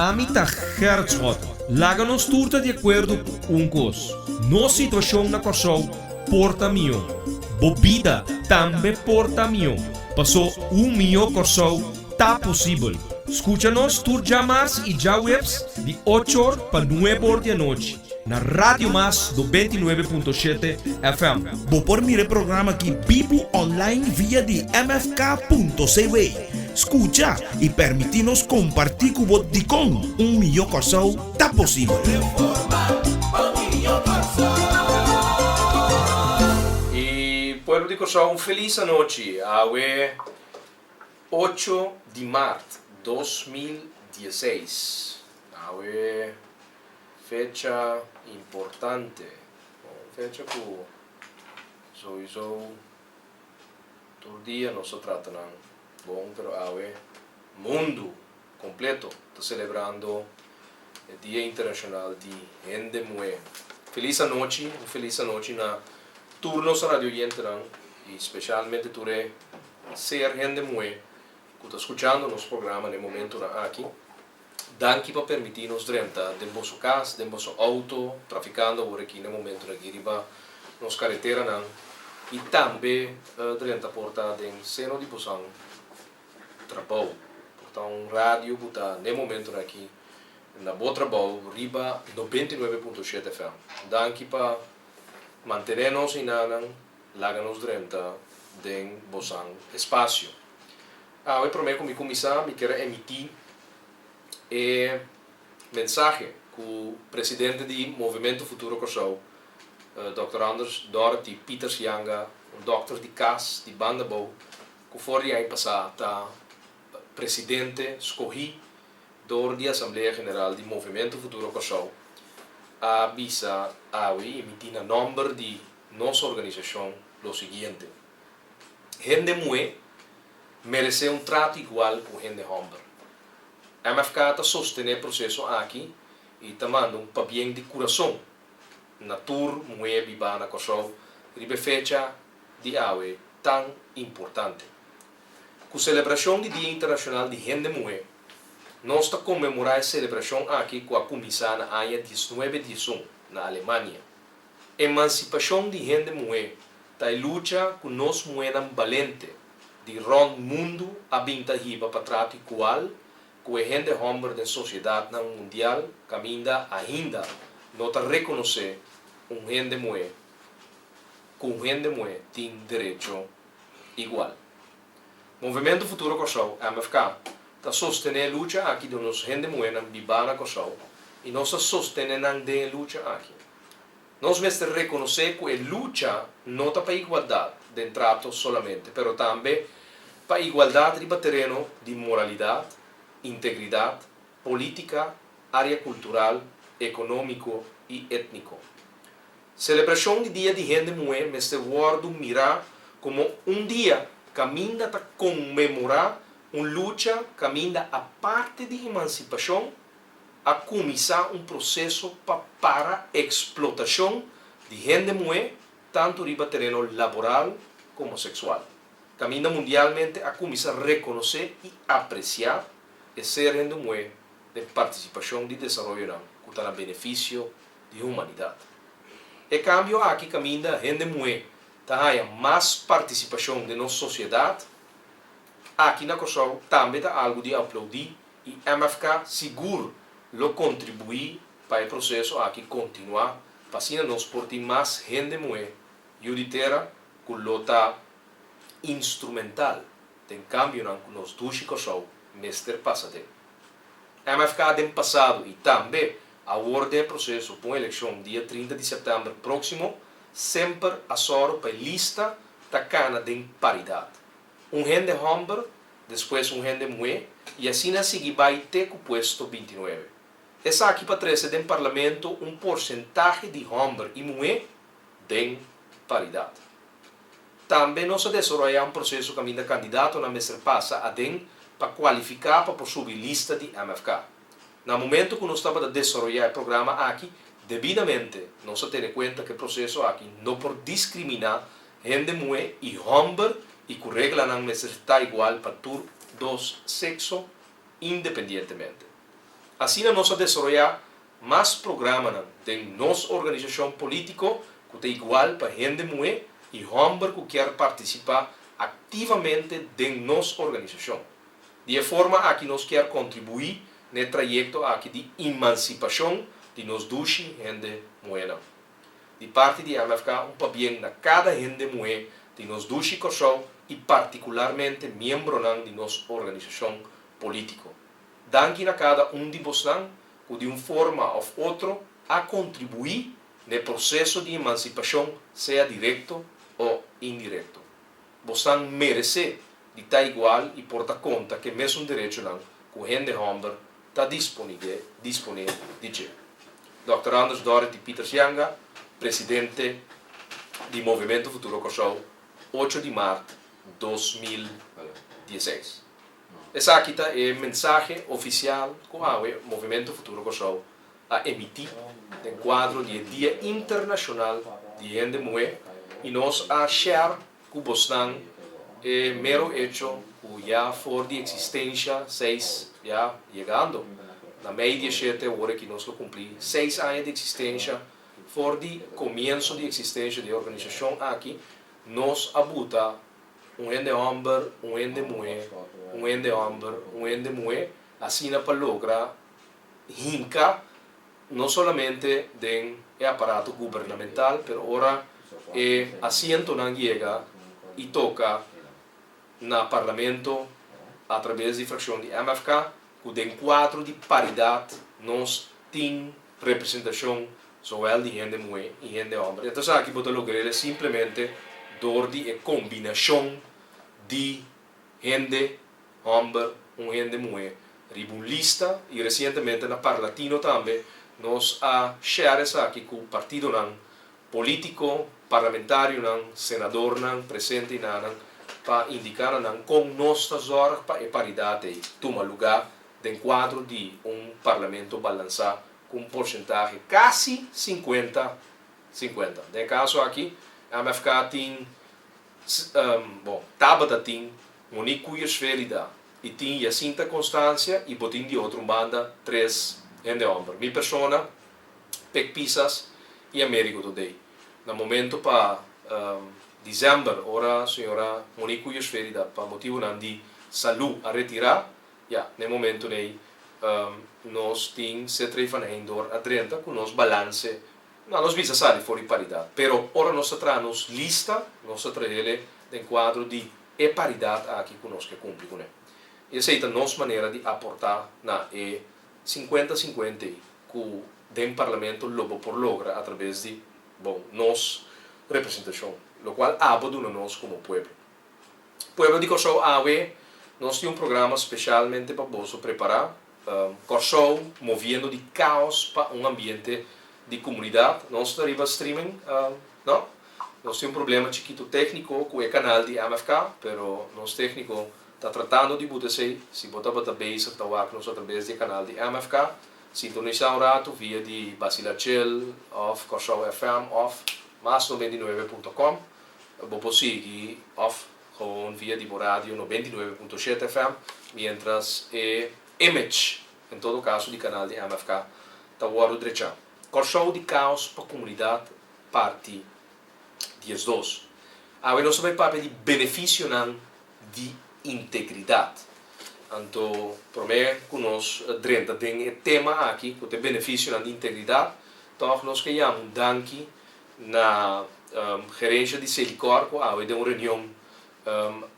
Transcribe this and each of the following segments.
Ami ta Gerrit Schotte. Laga nos tur ta di akuerdo ku un kos, nos situashon na Kòrsou por ta mihó. Bo bida tambe por ta mihó, pasó un mihó Kòrsou ta posibel. Skucha nos tur djamars i djaweps di ocho or pa nuebe or di anochi na Radio Mas 99.7 FM. Bo por mira e programa aki bibu online via di mfk.cw. Skucha i permití nos kompartí ku bo dikon un mihó Kòrsou ta posibel. I pueblo di Kòrsou un felis anochi. Awe ocho di mart 2016. Awe fecha importante. Un fecha ku souiso tur dia nos ta trata nan bon pero awe mundu kompleto ta selebrando e Dia Internashonal di Hende Muhé. Felis anochi, un felis anochi na tur nos radioyentenan i speshalmente tur e ser hende muhé ku ta skuchando nos programa na e momentunan aki. Danki pa permití nos drenta den boso kas, den boso outo, trafikando awor aki na e momentunan aki riba nos kareteranan i tambe drenta por ta den seno di bosan trabou. Por ta un radio ku ta na e momentunan aki na bo trabou riba 99.7 FM. Danki pa mantené nos einanan, laga nos drenta den bosan espasio. Awe promé ku mi kuminsá mi kier a emití e mensahe ku presidente di Movementu Futuro Kòrsou, Dòkter Anders Dorothy Pieters Janga, un dòkter di kas di Banda Bou ku for di aña pasá ta presidente skohí dor di Asamblea General di Movementu Futuro Kòrsou, a bisa awe i emití na nòmber di nos organisashon lo siguiente. Hende muhé meresé un trato igual ku hende hòmber. MFK ta sostené e proseso aki i ta manda un pabien di kurason na tur muhé bibá na Kòrsou riba e fecha di awe tan importante. Ku selebrashon di Dia Internashonal di Hende Muhé, nos ta konmemorá e selebrashon aki ku a kuminsá na aña 1911 na Alemania. Emansipashon di hende muhé ta e lucha ku nos muhénan balente di rònt mundu a bin ta hiba pa trato igual ku e hende hòmber den sosiedatnan mundial kaminda ainda no ta rekonosé un hende muhé ku un hende muhé tin derecho igual. Movementu Futuro Kòrsou, MFK, ta sostené e lucha aki di nos hende muhénan bibá na Kòrsou i nos ta sostené nan den e lucha aki. Nos mester rekonosé ku e lucha no ta pa igualdat den trato solamente, pero tambe pa igualdat riba tereno di moralidat, integridat, polítika, área kultural, ekonómiko i étniko. Selebrashon di Dia di Hende Muhé mester wòrdu mirá komo un dia kaminda ta konmemorá un lucha kaminda aparte di emansipashon a kuminsá un proseso pa para eksplotashon di hende muhé tantu riba tereno laboral komo seksual, kaminda mundialmente a kuminsá rekonosé i apresiá e ser hende muhé den partisipashon di desaroyonan ku ta na benefisio di humanidat. E kambio aki kaminda hende muhé ta haña mas partisipashon den nos sosiedat aki na Kòrsou tambe ta algu di aploudí i MFK sigur lo kontribuí pa e proseso aki kontinuá pa asina nos por tin mas hende muhé yu di tera ku lo ta instrumental den kambionan ku nos dushi Kòrsou mester pasa den. MFK den pasado i tambe awor den e proseso pa un elekshon dia 30 di sèptèmber próksimo semper a sòru pa e lista ta kana den paridat. Un hende hòmber, despues un hende muhé i asina sigui bai te ku puesto 29. Esaki pa trese den parlamento un porsentahe di hòmber i muhé den paridat. Tambe nos a desaroyá un proseso kaminda kandidatonan mester pasa aden pa kualifiká pa por subi lista di MFK. Na momento ku nos tabata desaroyá e programa aki, debidamente nos a tene kuenta ku e proseso aki no por diskriminá hende muhé i hòmber i ku reglanan mester ta igual pa tur dos sekso independientemente. Asina nos a desaroyá mas programanan den nos organisashon polítiko ku ta igual pa hende muhé i hòmber ku kier partisipá aktivamente den nos organisashon. Di e forma aki nos kier kontribuí n'e trayekto aki di emansipashon di nos dushi hende muhénan. Di parti di MFK un pabien na kada hende muhé di nos dushi Kòrsou i partikularmente miembronan di nos organisashon polítiko. Danki na kada un di bosnan ku di un forma òf otro a kontribuí n'e proseso di emansipashon sea direkto o indirekto. Bosnan meresé di ta igual i por ta konta ku e mesun derechonan ku hende hòmber ta disponé di dje. Dòkter Anders Dorothy Pieters Janga, presidente di Movementu Futuro Kòrsou, ocho di mart 2016. Esaki ta e mensahe ofisial ku awe Movementu Futuro Kòrsou a emití den kuadro di e Dia Internashonal di Hende Muhé i nos a share ku bosnan e mero echo ku ya for di eksistensha seis ya yegando na mei dieshete ora ki nos lo kumpli seis aña di eksistensha for di komienso di eksistensha di e organisashon aki nos a buta un hende hòmber, un hende muhé, un hende hòmber, un hende muhé, asina pa logra hinka no solamente den e aparato gubernamental, pero ora e asientonan yega i toka na Parlamento atrabes di frakshon di MFK, ku den kuadro di paridat nos tin representashon zowel di hende muhé i hende hòmber. Entonces aki bo ta logr'el simplemente dor di e kombinashon di hende hòmber, un hende muhé riba un lista i resientemente na Parlatino tambe nos a share esaki ku partidonan polítiko, parlamentarionan, senadornan presente i nanan pa indiká na nan kon nos ta zòrg pa e paridat ei tuma lugá den kuadro di un parlamento balansá ku un porsentahe kasi sinkuenta sinkuenta. Den e kaso aki MFK tin bon, tabata tin Monique Koeiers-Verida i tin Jacinta Constancia i bo tin di otro un banda tres hende hòmber, mi persona, Pek Pisas i Amerigo Todey. Na momento pa december ora señora Monique Koeiers-Verida pa motibonan di salú a retirá, ya, na e momento ei nos tin Cetrey van Heindor a drenta ku nos balanse. No, nos bisa sali for di paridat, pero ora nos ta traha nos lista, nos ta trahele den kuadro di e paridat aki ku nos ke kumpli kuné. I esei ta nos manera di aportá na e sinkuenta sinkuenta ei ku den Parlamento lo bo por logra atrabes di, bon, nos representashon, lokual abo duna nos komo pueblo. Pueblo di Kòrsou awe nos tin un programa spesialmente pa boso prepará. Kòrsou moviendo di kaos pa un ambiente di komunidat. Nos ta riba streaming, no? Nos tin un problema chikitu tékniko ku e kanal di MFK, pero nos tékniko ta tratando di buta esei. Si bo tabata bezig ta wak nos atrabes di e kanal di MFK, sintonisá un ratu via di Basilachel òf Kòrsou FM òf mas 99.com. Bo por sigui òf gewoon via di bo radio 99.7 FM, mientras e image, en todo caso di canal di MFK, ta wordo drecha. Kòrsou di Kaos pa Komunidat parti 12. Awe nos ta bai papia di benefisionan di integridat. Anto promé ku nos drenta den e tema aki ku ta e benefisionan di integridat, tòg nos ke yama un danki na gerencia di Selikor cu awe den un reunion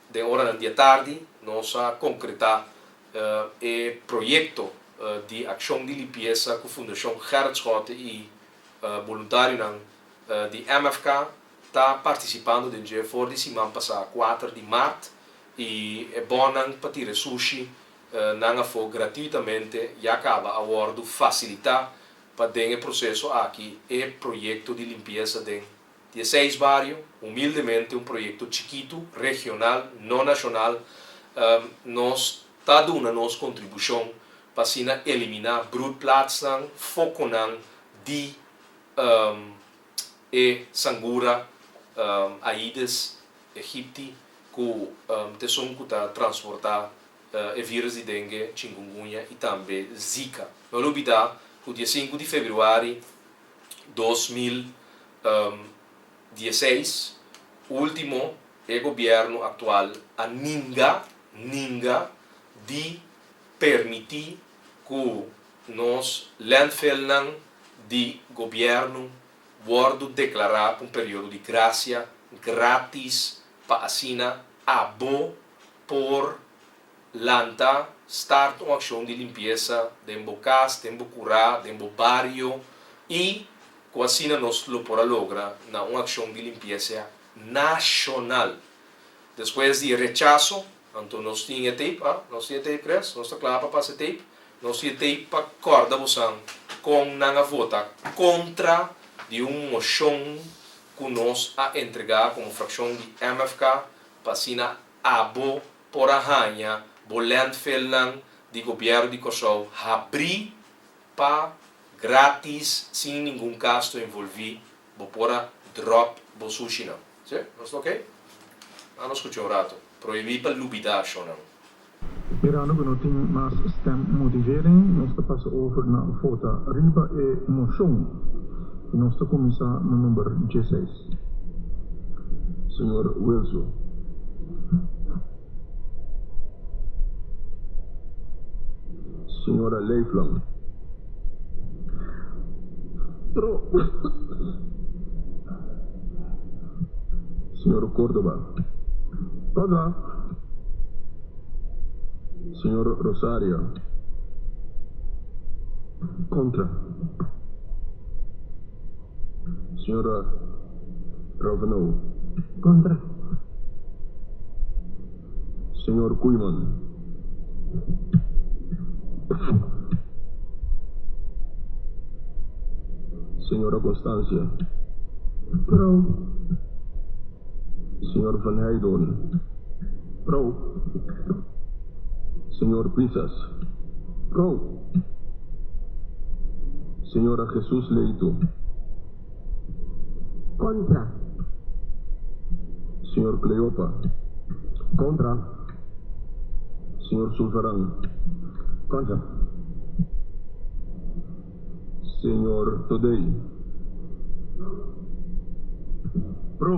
den oranan di e tardi nos a concreta e proyecto di accion di limpieza cu Fundacion Gerrit Schotte y boluntarionan di MFK ta participando den dje for di siman pasa 4 di maart y e bonnan pa tira e sushi nan afo gratuitamente ya caba a wordo facilita pa den e proseso aki e proyekto di limpiesa den dieseis bario, humildemente un proyekto chikitu, regional, no nashonal, nos ta duna nos kontribushon pa asina eliminá broedplaatsnan, fokonan di e sangura Aedes aegypti ku ta esun ku ta transportá. e virus di dengue, chingungunya i tambe Zika. No lubidá ku dia sinku di febrüari 2016 último e gobièrnu aktual a ninga ninga di permití ku nos landfillnan di gobièrnu wòrdu deklará pa un periodo di grasia grátis pa asina abo por lanta start un akshon di limpiesa den bo kas, den bo kurá, den bo bario i ku asina nos lo por a logra na un akshon di limpiesa nashonal. Despues di e rechaso, anto nos tin e tape, ah, nos tin e tape, Chris? Nos ta kla pa pasa e tape? Nos tin e tape pa kòrda bosan kon nan a vota kontra di un moshon ku nos a entregá komo frakshon di MFK pa asina abo por a haña bo landfillnan di gobièrnu di Kòrsou habrí pa grátis sin ningun gasto envolví bo por a dròp bo sushinan. Sí? Nos ta oké? Nan nos skucha un ratu. Prohibí pa lubidá shonnan. Mirando ku no tin mas stemmotivering, nos ta pasa over na vota riba e moshon i nos ta kuminsá na number dieseis. Señor Wilson. Señora Leeflang. Pro. Señor Córdoba. Contra. Señor Rosario. Contra. Señora Raveneau. Contra. Señor Koeiman. Señora Constancia. Pro. Señor Van Heydoorn. Pro. Señor Pisas. Pro. Señora Jesus Leito. Contra. Señor Cleopa. Contra. Señor Sulvaran. Contra. Señor Thodey. Pro.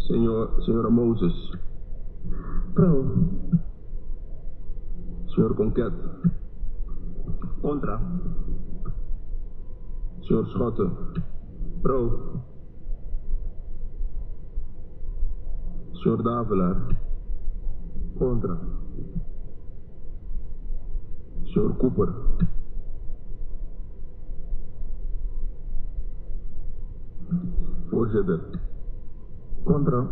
Señor, Señora Moses. Pro. Señor Conquet. Contra. Señor Schotte. Pro. Señor Davelaar. Contra. Señor Cooper. Voorzitter. Contra.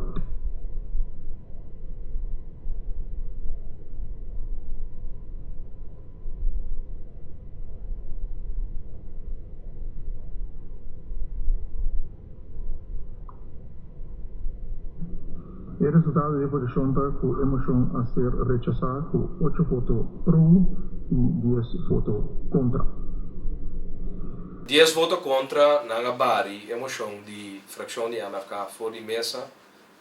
E resultado di e votashon ta ku e moshon a ser rechasá ku ocho voto pro i dies voto kontra. Dies voto kontra nan a bari e moshon di frakshon di MFK for di mesa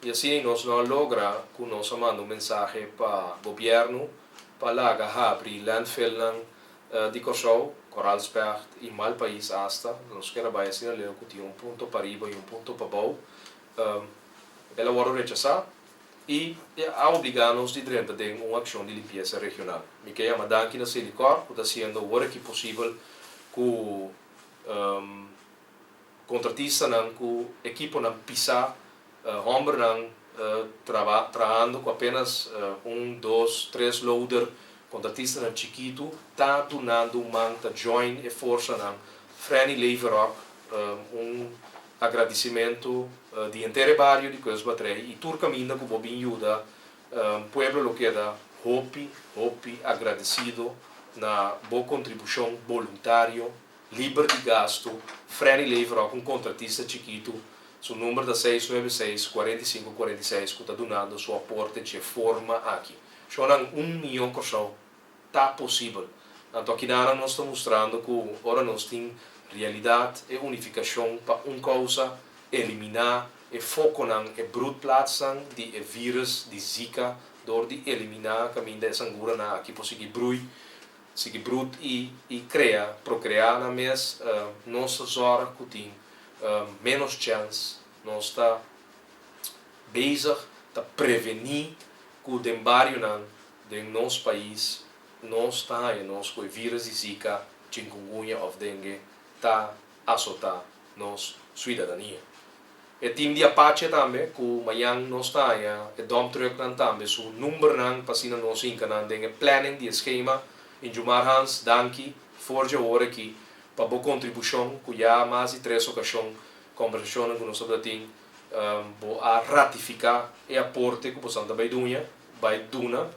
i asina nos no a logra ku nos a manda un mensahe pa gobièrnu pa laga habri landfillnan di Kòrsou, Koraalspecht i Malpais asta, nos kier a bai asina leu ku tin un punto pariba i un punto pabou, el a wòrdu rechasá i a obligá nos di drenta den un akshon di limpiesa regional. Mi ke yama danki na Selikor ku ta hasiendo awor aki posibel ku Kontratistanan ku ekiponan pisá, hòmbernan traba trahando ku apenas un, dos, tres loader, kontratistanan chikitu ta dunando un man, ta join e forsanan. Frenny Leverock, un agradisimentu di henter e bario di Kustbatrei i tur kaminda ku bo bin yuda pueblo lo keda hopi, hopi agradesido na bo kontribushon boluntario. Liber di gastu, Frenny Leverock, un kontratista chikitu, su number ta seis nuebe seis, 45 46, ku ta dunando su aporte dje forma aki. Shownan un mion Kòrsou ta posibel. Anto akinanan nos ta mustrando ku ora nos tin realidat e unifikashon pa un kousa, eliminá. e fokonan, e broedplaatsnan di e virus di Zika dor di eliminá kaminda e sanguranan aki por sigui brui, sigui broed i i krea, prokreá nan mes. Nos ta zòrg ku tin ménos chèns. Nos ta bezig ta prevení ku den barionan den nos pais nos ta haña nos ku e virus di Zika, chikungunya òf dengue ta asotá nos suidadania. E team di Apache tambe ku mañan nos ta haña e dump trucknan tambe su numbernan pa asina nos hinka nan den e planning di e skema. Injumar Hans, danki for dje ora aki pa bo kontribushon ku ya mas di tres okashon kombersashonnan ku nos tabata tin bo a ratifiká e aporte ku bosan ta bai duña, bai duna.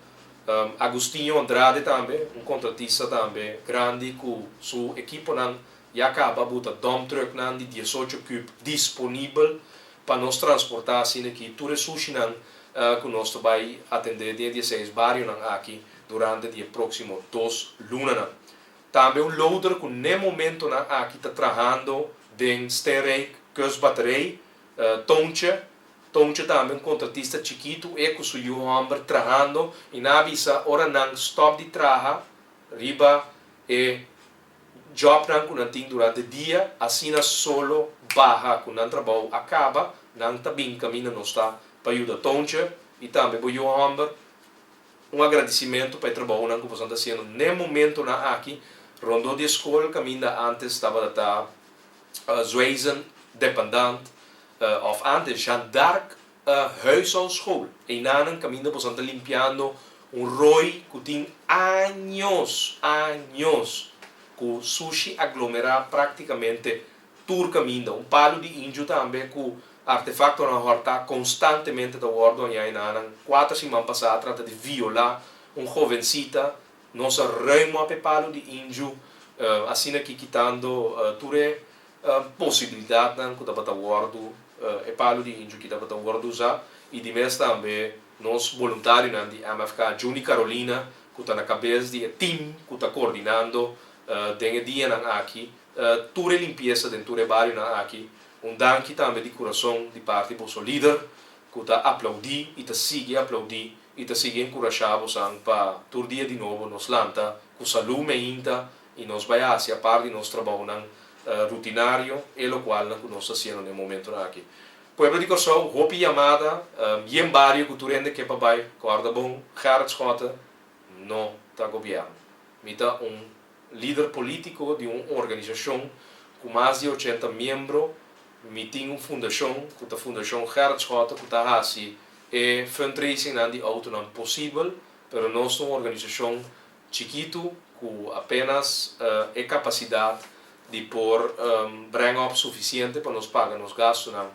Agustinho Andrade tambe, un kontratista tambe grandi ku su ekiponan Ya caba bo ta dump trucknan di 18 kub disponibel pa nos transporta asina ki tur e sushinan cu nos ta bay atende den e 16 barionan aki durante di e proximo 2 lunanan. Tambe un loader cu n'e momentonan aki ta trahando den Steenrijk Kustbatterij, Toontje. Toontje tambe un contratista chikitu e cu su yu homber trahando y nan a bisa ora nan stop di traha riba e Jobnan ku nan tin durante dia, asina solo baha ku nan trabou a kaba, nan ta bin kaminda nos ta pa yuda Toontje i tambe bo yu hòmber. Un agradisimentu pa e trabounan ku boso ta hasiendo n'e momentonan aki rondó di e skol kaminda ántes tabata ta Zwijzen Dependant òf ántes Jeanne d'Arc Huishoudschool. Einanan kaminda boso ta limpiando un rooi ku tin años, años ku sushi aglomerá práktikamente tur kaminda. Un palu di inju tambe ku artefaktonan hòrtá konstantemente ta wòrdu hañá einanan. Kuater siman pasá a trata di violá un hovensita. Nos a ruim op e palu di inju asina ki kitando tur e posibilidatnan ku tabata wòrdu e palu di inju ki tabata wòrdu usá i di mes tambe nos boluntarionan di MFK Juni Carolina ku ta na kabes di e tim ku ta koordinando den e dianan aki tur e limpiesa den tur e barionan aki. Un danki tambe di kurason di parti boso lider ku ta aplaudí i ta sigui aplaudí i ta sigui enkurashá bosan pa tur dia di nobo nos lanta ku salú meinta i nos bai hasi apart di nos trabounan rutinario e lokualnan ku nos ta hasiendo na e momentonan aki. Pueblo di Kòrsou, hopi yamada, yen bario ku tur hende ke pa bai, kòrda bon, Gerrit Schotte no ta gobièrnu. Mi ta un lider polítiko di un organisashon ku mas di 80 miembro, mi tin un fundashon ku ta Fundashon Gerrit Schotte ku ta hasi e fundraisingnan di outonan posibel, pero nos ta un organisashon chikitu ku apenas e kapasidat di por breng op sufisiente pa nos paga nos gastunan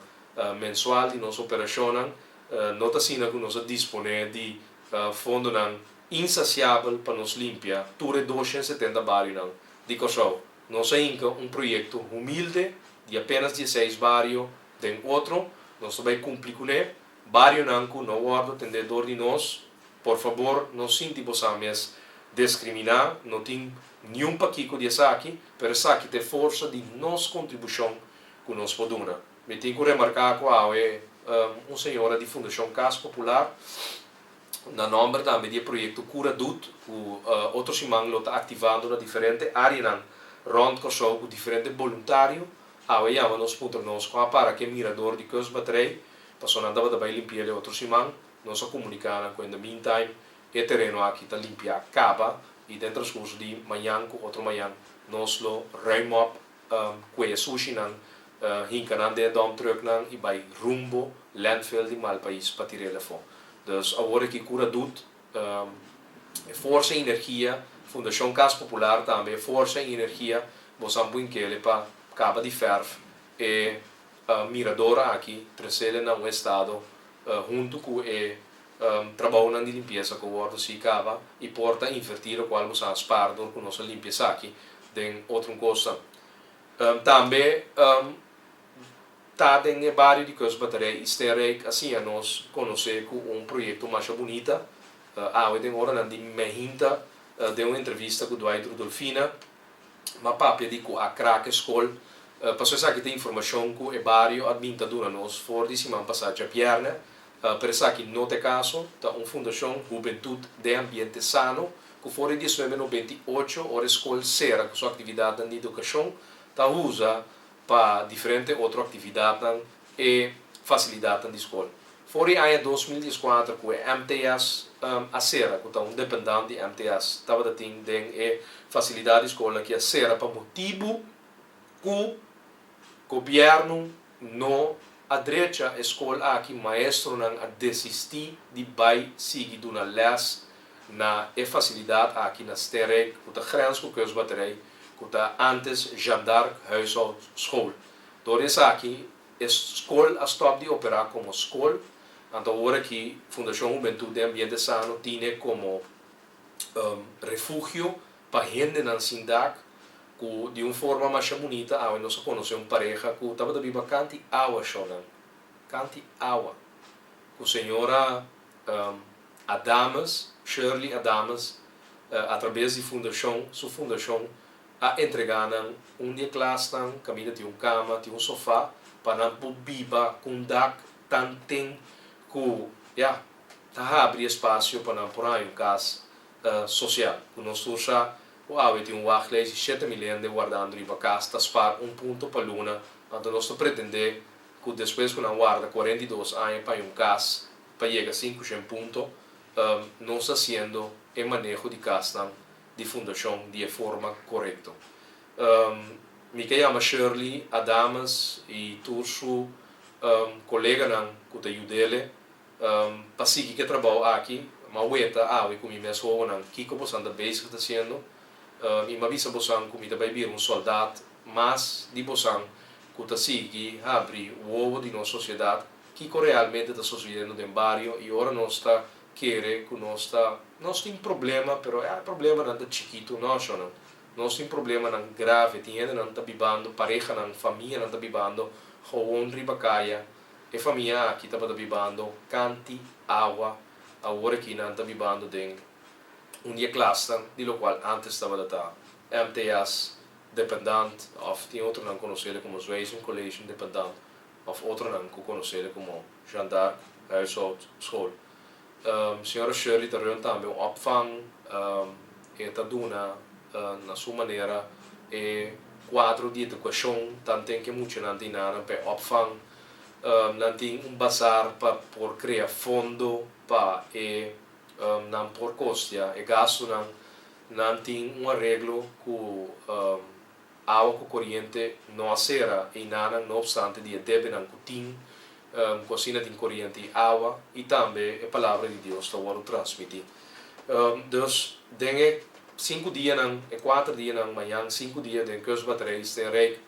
mensual di nos operashonnan, no ta asina ku nos a disponé di fondonan insasiabel pa nos limpia tur e 270 barionan di Kòrsou. Nos a hinka un proyekto humilde di apenas 16 bario den otro, nos ta bai kumpli kuné. Barionan ku no wòrdu atendé dor di nos, Por fabor no sinti bosa mes deskriminá, no tin niun pakiko di esaki, pero esaki ta e forsa di nos kontribushon ku nos por duna. Mi tin ku remarká ku awe un señora di Fundashon Kas Popular, na nòmber tambe di e proyekto Kura Dut, ku otro siman lo ta aktivando na diferente áreanan rònt Kòrsou ku diferente boluntario, awe yama nos puntra nos kon a para ku e mirador di Kustbatterij, pasobra nan tabata bai limpi'el e otro siman. Nos a comunica nan cu in the meantime e tereno aki ta limpia caba y den transcurso di mañan cu otro mañan nos lo ruim op cu e sushinan, hinca nan den e dump trucknan y bay rumbo landfill di Malpais pa tir'el afo. Dus awor aki cura dut e forsa y energia, Fundacion Cas Popular tambe e forsa y energia bosan buinkele pa caba di verf e mirador aki trecele na un estado huntu ku e trabounan di limpiesa ku wòrdu si kaba i por ta invertí lokual bo sa spar dor ku nos a limpia esaki den otro un kosnan. Tambe ta den e bario di Kustbatterij i Sterrijk a siña nos konosé ku un proyekto masha bunita. Awe den oranan di mehinta den un entrevista ku Dwight Rudolfina m'a papia di ku a krak e skol. Pasobra esaki ta informashon ku e bario a bin ta duna nos for di siman pasá djabièrnè, pero esaki no ta e kaso. Ta un fundashon Hubentut den Ambiente Sano ku for di 1998 ora e skol sera ku su aktividatnan di edukashon ta usa pa diferente otro aktividatnan e fasilidatnan di skol. For di aña 2014 ku e MTS a sera, ku ta un dependant di MTS tabata tin den e fasilidat di skolnan ki a sera pa motibu ku gobièrnu no a drecha e skol aki, maestronan a desistí di bai sigui duna lès na e fasilidat aki na Sterrijk ku ta grens ku Kustbatterij ku ta ántes Jeanne d'Arc Huishoudschool. Dor di esaki E skol a stòp di operá komo skol, anto awor aki Fundashon Hubentut den Ambiente Sano tine komo refugio pa hendenan sin dak ku di un forma masha bunita awe nos a konosé un pareha ku tabata biba kanti awa shownan, kanti awa, ku señora Adames, Shirley Adames, atrabes di fundashon, su fundashon A entregá nan un di e klasnan kaminda tin un kama, tin un sofá pa nan por biba ku un dak tanten ku, ya, ta habri espasio pa nan por haña un kas sosial. Ku nos tur sa ku awe tin un wachtlijst di 7000 hende wardando riba kas ta spar un punto pa luna, anto nos ta pretendé ku despues ku nan warda 42 aña pa haña un kas pa yega 500 punto, nos ta hasiendo e maneho di kasnan di fundashon di e forma korekto. Mi ke yama Shirley Adames i tur su koleganan ku ta yud'ele pa sigui ku e trabou aki. M'a weta awe ku mi mes hobennan kiko bosan ta bezig ta hasiendo i m'a bisa bosan ku mi ta bai bira un sòldat mas di bosan ku ta sigui habri wowo di nos sosiedat kiko realmente ta sosediendo den bario i ora nos ta kere ku nos ta nos tin problema pero e problemanan ta chikitu no shornan nos tin problemanan grave tin hendenan ta bibando parehanan famianan ta bibando gewoon riba kaya e famia aki tabata bibando kanti awa awor aki nan ta bibando den un di e klasnan di lokual antes tabata ta MTS dependant of tin otronan konosele komo Zwijsen College dependant of otronan ku konosele komo Jeanne d'Arc Huishoudschool. Señora Shirley ta run tambe un opvang. E ta duna na su manera e kuadro di edukashon tanten ku e muchanan tin nan pa e opvang. Nan tin un bazar pa por krea fondo pa e nan por kostia e gastunan. Nan tin un areglo ku Awa ku koriente no a sera einanan no opstante di e debenan ku tin ku asina tin koriente i awa i tambe e palabra di Dios ta wòrdu transmití. Dus den e sinku dianan, e kuater dianan mañan sinku dia den Kustbatterij Steenrijk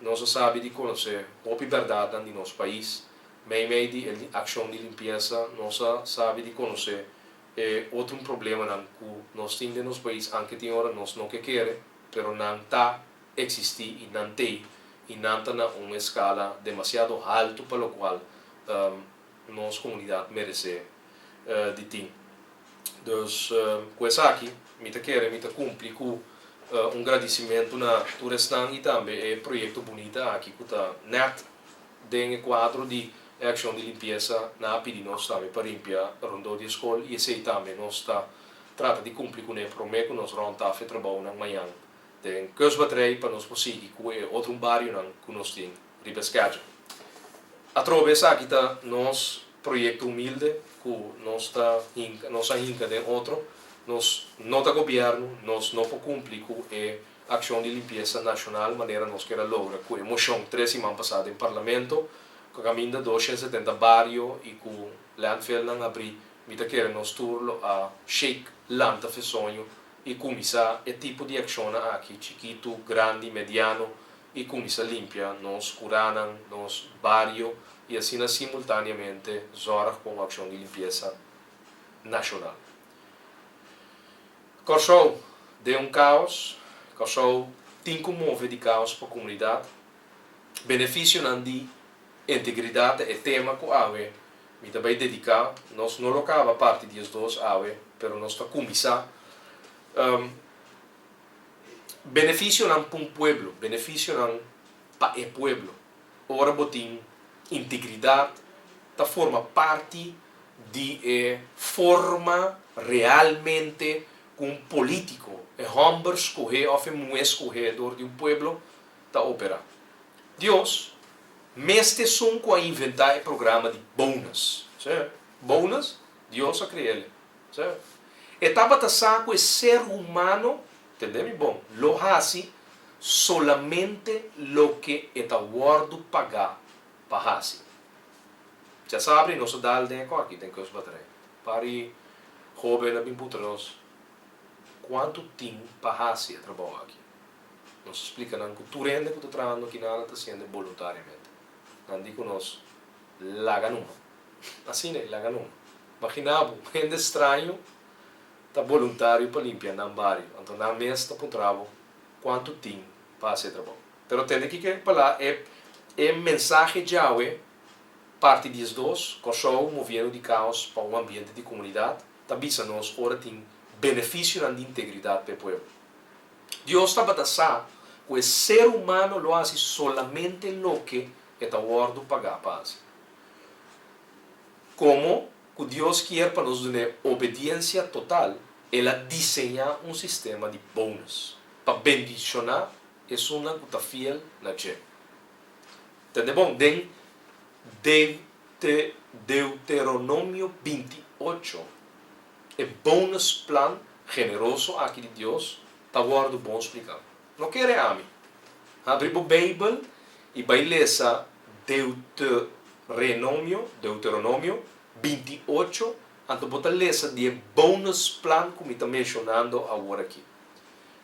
nos a sabi di konosé hopi bèrdatnan di nos pais. Meimei di e akshon di limpiesa nos a sabi di konosé e otro problemanan ku nos tin den nos pais anke tin ora nos no ke kere. Pero nan ta existi y nan t'ey y nan ta na un escala demasiado halto pa locual nos comunidad merece di tin. Dus cu esaki mi ta kere mi ta cumpli cu un gradicimento na tur esnan y tambe e proyecto bunita aki cu ta net den e cuadro di e accion di limpieza nan a pidi nos tambe pa limpia rondó di e scol y esey tambe nos ta Trata di kumpli kuné promé ku nos rònt taf e trabounan mañan den Kustbatterij pa nos por sigui ku e otro barionan ku nos tin riba e schedule. Atrobe esaki ta nos proyekto humilde ku nos ta hinka nos a hinka den otro. Nos no ta gobièrnu, nos no por kumpli ku e akshon di limpiesa nashonal manera nos kier a logra ku e moshon tres siman pasá den Parlamento ku kaminda 270 bario i ku landfillnan abrí. Mi ta kere nos tur lo a shake, lanta fe soño i kuminsá e tipo di akshonnan aki, chikitu, grandi, mediano, i kuminsá limpia nos kuranan, nos bario i asina simultaneamente zòrg pa un akshon di limpiesa nashonal. Kòrsou den un kaos, Kòrsou tin ku move di kaos pa komunidat. Benefisionan di integridat ta e tema ku awe mi ta bai dediká. Nos no lo kaba parti 12 awe, pero nos ta kuminsá. Benefisionan pa un pueblo, benefisionan. pa e pueblo. Ora bo tin integridat ta forma parti di e forma realmente ku un polítiko, e hòmber skohé òf e muhé skohé dor di un pueblo, ta operá. Dios mes ta esun ku a inventá e programa di bonus. Sí, bonus, Dios a krea el. Sí. E tabata sa ku e ser humano, tende mi bon, lo hasi solamente loke e ta wòrdu pagá pa hasi. Djasabri nos a dal den e kòki den Kustbatterij. Pari hóben a bin puntra nos kuantu tin pa hasi e trabou aki. Nos a splika nan ku tur hende ku ta trahando aki nan a ta hasiendo boluntariamente. Nan di ku nos, Laga numa. Asina e, laga numa. Magina bo, hende straño ta boluntario pa limpia nan bario, anto nan mes ta puntra bo kuantu tin pa hasi e trabou. Pero tende kiko e palabra, e e mensahe djawe, parti 12, Kòrsou moviendo di kaos pa un ambiente di komunidat, ta bisa nos ora tin benefisionan di integridat pa e pueblo. Dios tabata sa ku e ser humano lo hasi solamente loke e ta wòrdu pagá pa hasi. Komo ku Dios kier pa nos dun'é obediensia total, el a diseñá un sistema di bonus pa bendishoná esunnan ku ta fiel na dje. Tende bon, den Deuteronomio 28, e bonus plan generoso aki di Dios ta wòrdu bon spliká. No kere ami. Habri bo Beibel i bai lesa Deuterenomio, Deuteronomio, 28, anto bo ta lesa di e bonus plan ku mi ta menshonando awor aki.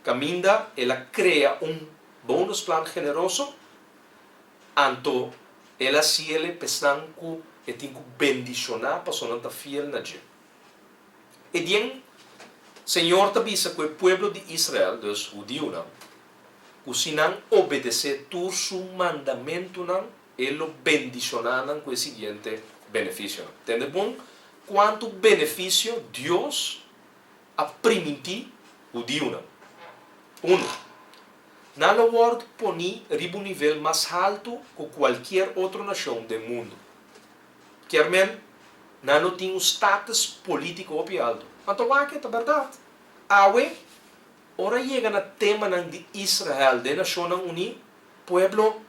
Kaminda el a krea un bonus plan generoso, anto el a siele p'esnan ku e tin ku bendishoná pasobra nan ta fiel na dje. E dien, Señor ta bisa ku e pueblo di Israel, dus hudiunan, ku si nan obedesé tur su mandamentunan, e lo bendishoná nan ku e siguiente benefisionan. Tende bon kuantu benefisio Dios a primintí hudiunan. Unu, nan lo wòrdu poní riba un nivel mas haltu ku kualkier otro nashon den mundu. Kier men, nan lo tin un status polítiko hopi altu. Anto wak e ta bèrdat. Awe, ora yega na temanan di Israel den Nashonnan Uní, pueblo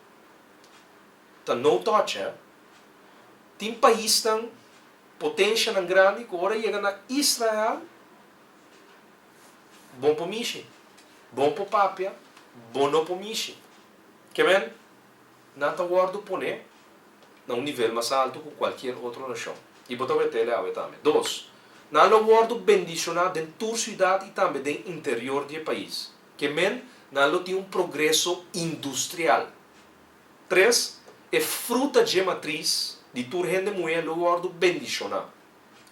ta no touch, hè. Tin paisnan, potenshanan grandi ku ora yega na Israel, bon por mishi, bon por papia, bo no por mishi. Kier men, Nan ta wòrdu poné na un nivel mas altu ku kualkier otro nashon. I bo ta wet'el awe tambe. Dos, nan lo wòrdu bendishoná den tur siudat i tambe den interior di e pais. Ke men, nan lo tin un progreso industrial. Tres, e fruta dje matris di tur hende muhé lo wòrdu bendishoná.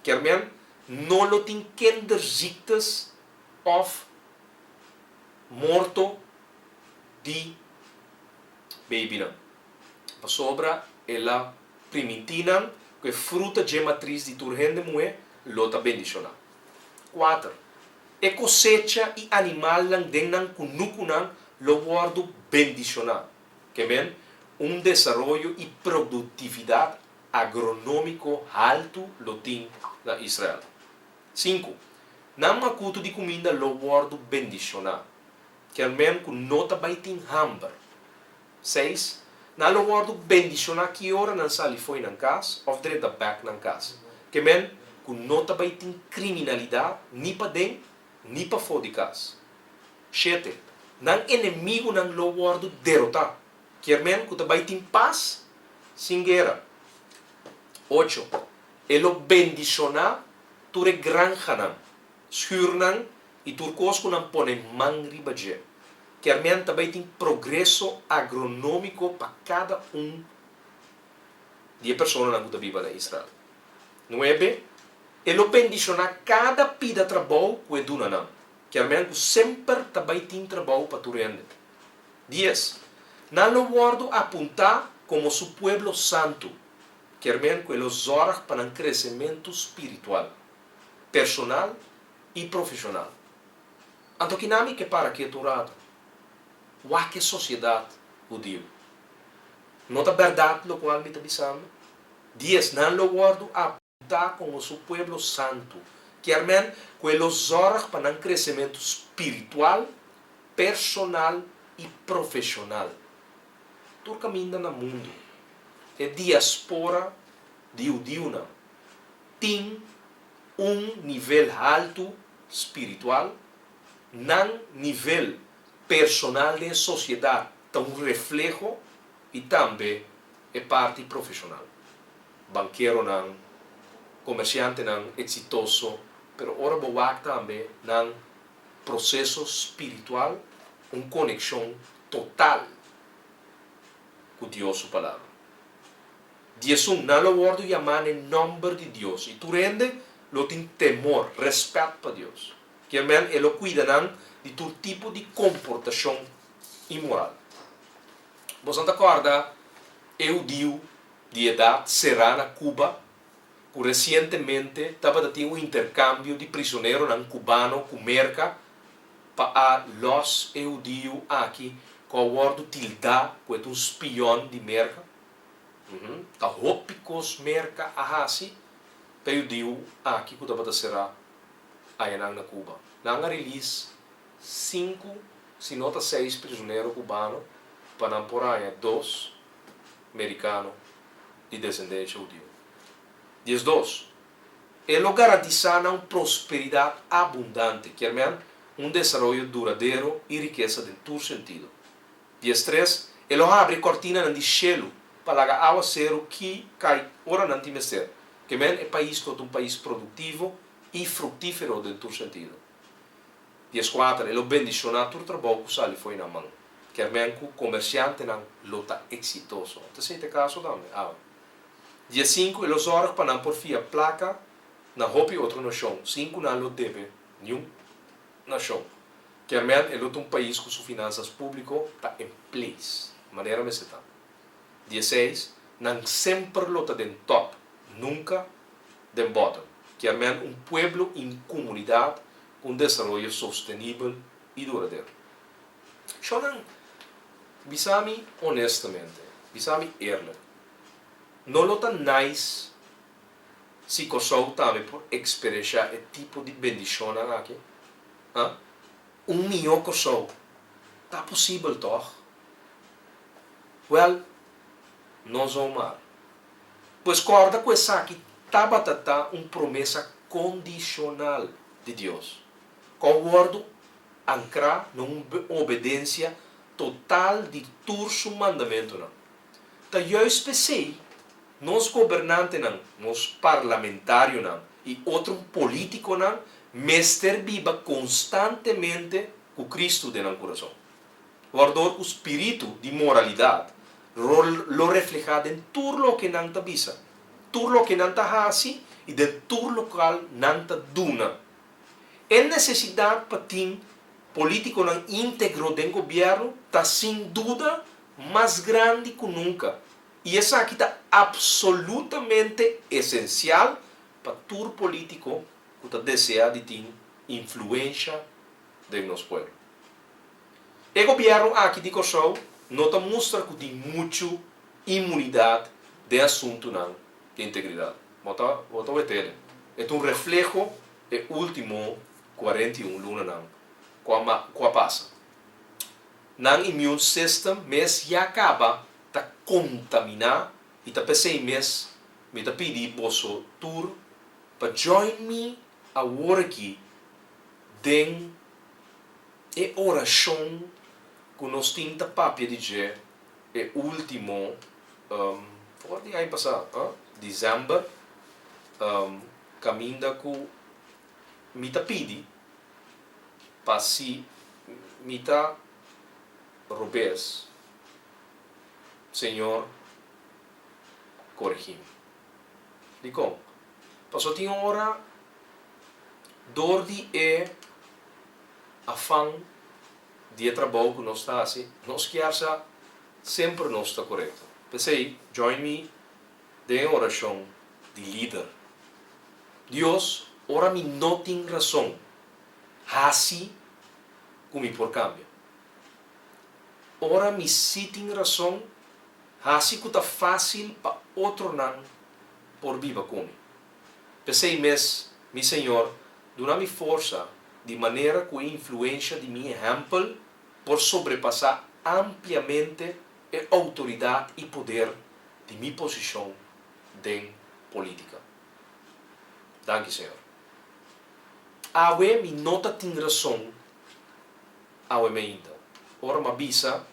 Kier men, no lo tin kinderziektes òf morto di babynan, pasobra el a primintí nan ku e fruta dje matris di tur hende muhé lo ta bendishoná. Kuater, e kosecha i animalnan den nan kunukunan lo wòrdu bendishoná, ke men, un desaroyo i produktividat agronómiko haltu lo tin na Israel. Sinku, nan makutu di kuminda lo wòrdu bendishoná. Kier men ku no ta bai tin hamber. Seis, Nan lo wòrdu bendishoná ki ora nan sali fo'i nan kas òf drenta bèk nan kas. Ke men ku no ta bai tin kriminalidat ni paden ni pafó di kas. Shete, Nan enemigunan lo wòrdu derotá. Kier men ku ta bai tin pas sin guera. Ocho, E lo bendishoná tur e granhanan, schuurnan i tur kos ku nan pone man riba dje. Kermen ta bai tin progreso agronómiko pa kada un di e personanan ku ta biba na Israel. Nuebe, E lo bendishoná kada pida trabou ku e duna nan. Kermen ku semper ta bai tin trabou pa tur hende. Dies, Nan lo wòrdu apuntá komo su pueblo santu. Kermen ku e lo zòrg pa nan kresementu spiritual, personal i profeshonal. Anto kina mi ke para ketu un ratu? Wak e sosiedat hudiu. No ta bèrdat lokual mi ta bisando? Dies, Nan lo wòrdu apuntá komo su pueblo santu, kier men ku e lo zòrg pa nan kresementu spiritual, personal i profeshonal. Tur kaminda na mundu, e diaspora di hudiunan tin un nivel haltu spiritual, nan nivel personal den sosiedat ta un refleho i tambe e parti profeshonal. Bankeronan, komersiantenan eksitoso, pero ora bo wak tambe nan proseso spiritual, un konekshon total ku Dios su Palabra. Diesun, nan lo wòrdu yamá n'e nòmber di Dios, i tur hende lo tin temor, rèspèt pa Dios. Kier men e lo kuida nan di tur tipo di komportashon inmoral. Boso ta kòrda e hudiu di edat será na Cuba ku resientemente tabata tin un interkambio di prisoneronan kubano ku Merka pa a lòs e hudiu aki ku a wòrdu tildá ku e ta un spiòn di Merka? Ta hopi kos Merka a hasi pa e hudiu aki ku tabata será añanan na Cuba. Nan a release sinku, si no ta seis prisonero cubano pa nan por haña dos mericano di desendencia hudiu. 12, E lo garantisa nan un prosperidad abundante, kier men un desaroyo duradero y rikesa den tur sentido. 13, E lo habri e kortinanan di shelu pa laga awaseru ki kai ora nan tin mester. Ke men e pais lo ta un pais produktivo i fruktífero den tur sentido. 14, E lo bendishoná tur trabou ku sali fo'i nan man. Kier men ku komersiantenan lo ta eksitoso. Ta esei ta e kaso tambe awe. 15, E lo zòrg pa nan por fia plaka na hopi otro nashon sin ku nan lo debe niun nashon. Kier men e lo ta un pais ku su finansas públiko ta en place, manera mester ta. 16, Nan semper lo ta den top, nunka den bottom. Kier men un pueblo i un komunidat ku un desaroyo sostenibel i duradero. Shonnan, bisa mi honestamente, bisa mi eerlijk, no lo ta nice si Kòrsou tambe por eksperenshá e tipo di bendishonnan aki? Ha? Un mihó Kòrsou ta posibel tòg? Wèl, no zomaar. Pues kòrda ku esaki tabata ta un promesa kondishonal di Dios, ku a wòrdu ankrá na un obedensia total di tur su mandamentunan. Ta juist p'esei nos gobernantenan, nos parlamentarionan i otro polítikonan mester biba konstantemente ku Kristu den nan kurason. Wardor ku spiritu di moralidat lo reflehá den tur loke nan ta bisa, tur loke nan ta hasi i den tur lokual nan ta duna. E nesesidat pa tin polítikonan íntegro den gobièrnu ta sin duda mas grandi ku nunka i esaki ta apsolutamente esensial pa tur polítiko ku ta deseá di tin influensha den nos pueblo. E gobièrnu aki di Kòrsou no ta mustra ku tin muchu inmunidat den asuntunan di integridat. Bo ta bo ta wet'e. E ta un refleho e último 41 lunanan ku a ku a pasa. Nan immune system mes ya kaba ta kontaminá i ta p'esei mes mi ta pidi boso tur pa join mi awor aki den e orashon ku nos tin ta papia di dje e último for di aña pasá, dezèmber, kaminda ku mi ta pidi pa si mi ta robes, Señor korigí mi. Dikon? Pasobra tin ora dor di e afan di e trabou ku nos ta hasi, nos kier sa semper nos ta korekto. P'esei, join mi den e orashon di lider. Dios, ora mi no tin rason, hasi ku mi por kambia. Ora mi si tin rason. Hasi ku ta fásil pa otronan por biba ku mi. P'esei mes, mi Señor, duna mi forsa di manera ku e influensha di mi ehèmpel por sobrepasá ampliamente e outoridat i poder di mi posishon den polítika. Danki, Señor. Awe mi no ta tin rason awe meinta ora m'a bisa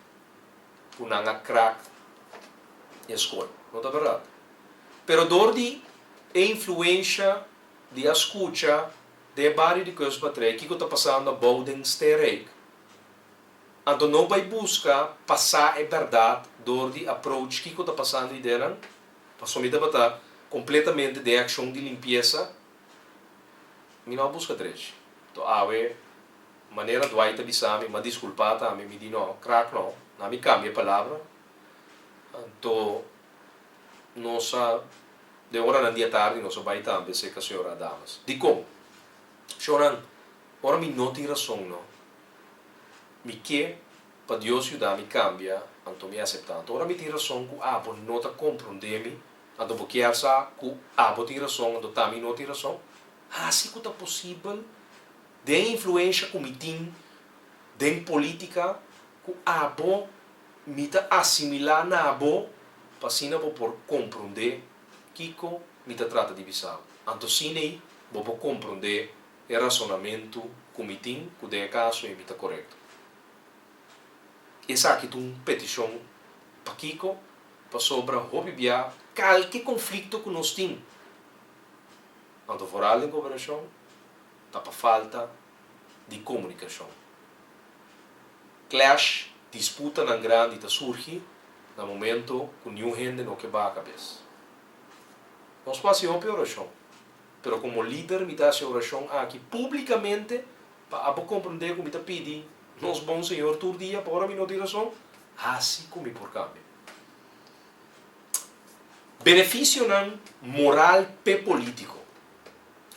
ku nan a krak e skol. No ta bèrdat. Pero dor di e influensha di a skucha den e bario di Kustbatterij kiko ta pasando abou den Sterrijk, anto no bai buska pa sa e bèrdat dor di approach kiko ta pasando idenan, pasobra mi tabata kompletamente den akshon di limpiesa, mi no a buska drechi. Anto awe manera Dwight ta bisa mi, m'a diskulpá tambe, mi di no, krak no, na mi kambia e palabra. Anto nos a, den oranan di atardi nos a bai tambe serka señora Adamas. Dikon? Shownan, ora mi no tin rason no, mi ke pa Dios yuda mi kambia, anto mi aseptá. Anto ora mi tin rason ku abo no ta komprondé mi, anto bo kier sa ku abo tin rason anto ta mi no tin rason? Hasi ku ta posibel den influensha ku mi tin den politika ku abo mi ta asimilá na bo pa asina bo por komprondé kiko mi ta trata di bisa bo. Anto sinei bo por komprondé e rasonamentu ku mi tin ku den e kaso ei mi ta korekto. Esaki ta un petishon pakiko? Pasobra hopi bia kalke konflikto ku nos tin, anto foral den koperashon, ta pa falta di komunikashon. Clash, disputanan grandi ta surgi na momento ku niun hende no ke baha kabes. Nos por hasi hopi orashon, pero komo lider mi ta hasi orashon aki publikamente pa abo komprendé ku mi ta pidi nos bon Señor tur dia pa ora mi no tin rason, hasi ku mi por kambia. Benefisionan moral p'e polítiko.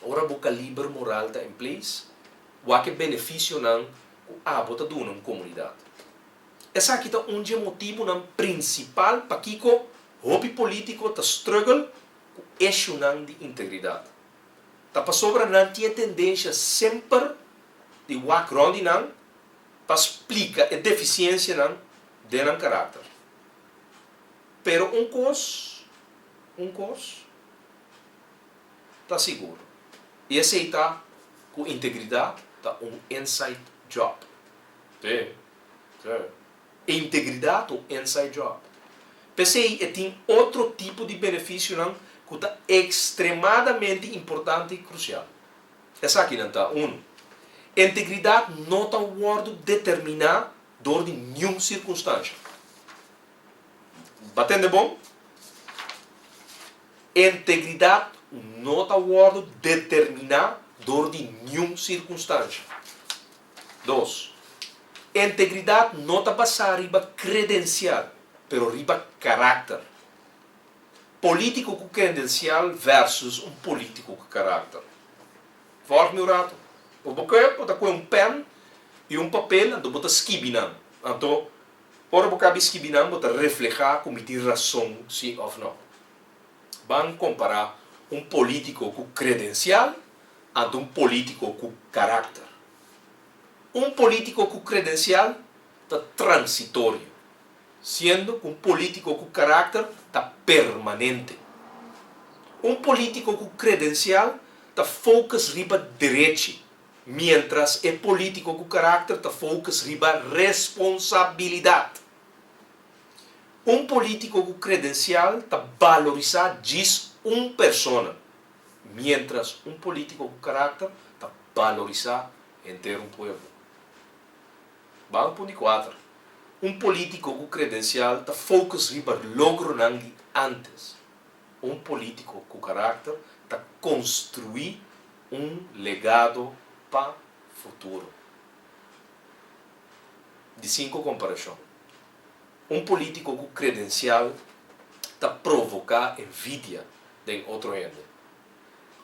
Ora bo kaliber moral ta en place, wak e benefisionan ku abo ta duna un komunidat. Esaki ta un dje motibunan prinsipal pakiko hopi polítiko ta struggle ku eshunan di integridat. Ta pasobra nan tin e tendensha semper di wak rònt di nan pa splika e defisiensianan den nan karakter. Pero un kos, un kos ta sigur, i esei ta ku integridat ta un inside job. Sí, sí. Integridat ta un inside job. P'esei e tin otro tipo di benefisionan ku ta ekstremadamente importante i krusial. Esakinan ta, unu, integridat no ta wòrdu determiná dor di niun sirkunstansha. Bo a tende bon? Integridat no ta wòrdu determiná dor di niun sirkunstansha. Dos, integridat no ta basá riba kredensial, pero riba karakter. Polítiko ku kredensial versus un polítiko ku karakter. Vòlg mi un ratu. Bo por kue, bo ta kue un pèn i un papel, anto bo ta skibi nan. Anto, ora bo kabi skibi nan, bo ta reflehá ku mi tin rason si òf nò. Ban kompará un polítiko ku kredensial anto un polítiko ku karakter. Un polítiko ku kredensial ta transitorio, siendo ku un polítiko ku karakter ta permanente. Un polítiko ku kredensial ta focus riba derechi, miéntras e polítiko ku karakter ta focus riba responsabilidat. Un polítiko ku kredensial ta balorisá djis un persona, miéntras un polítiko ku karakter ta balorisá henter un pueblo. Ban punto di kuater. Un polítiko ku kredensial ta focus riba logronan di ántes. Un polítiko ku karakter ta konstruí un legado pa futuro. Di sinku komparashon. Un polítiko ku kredensial ta provoká envidia den otro hende.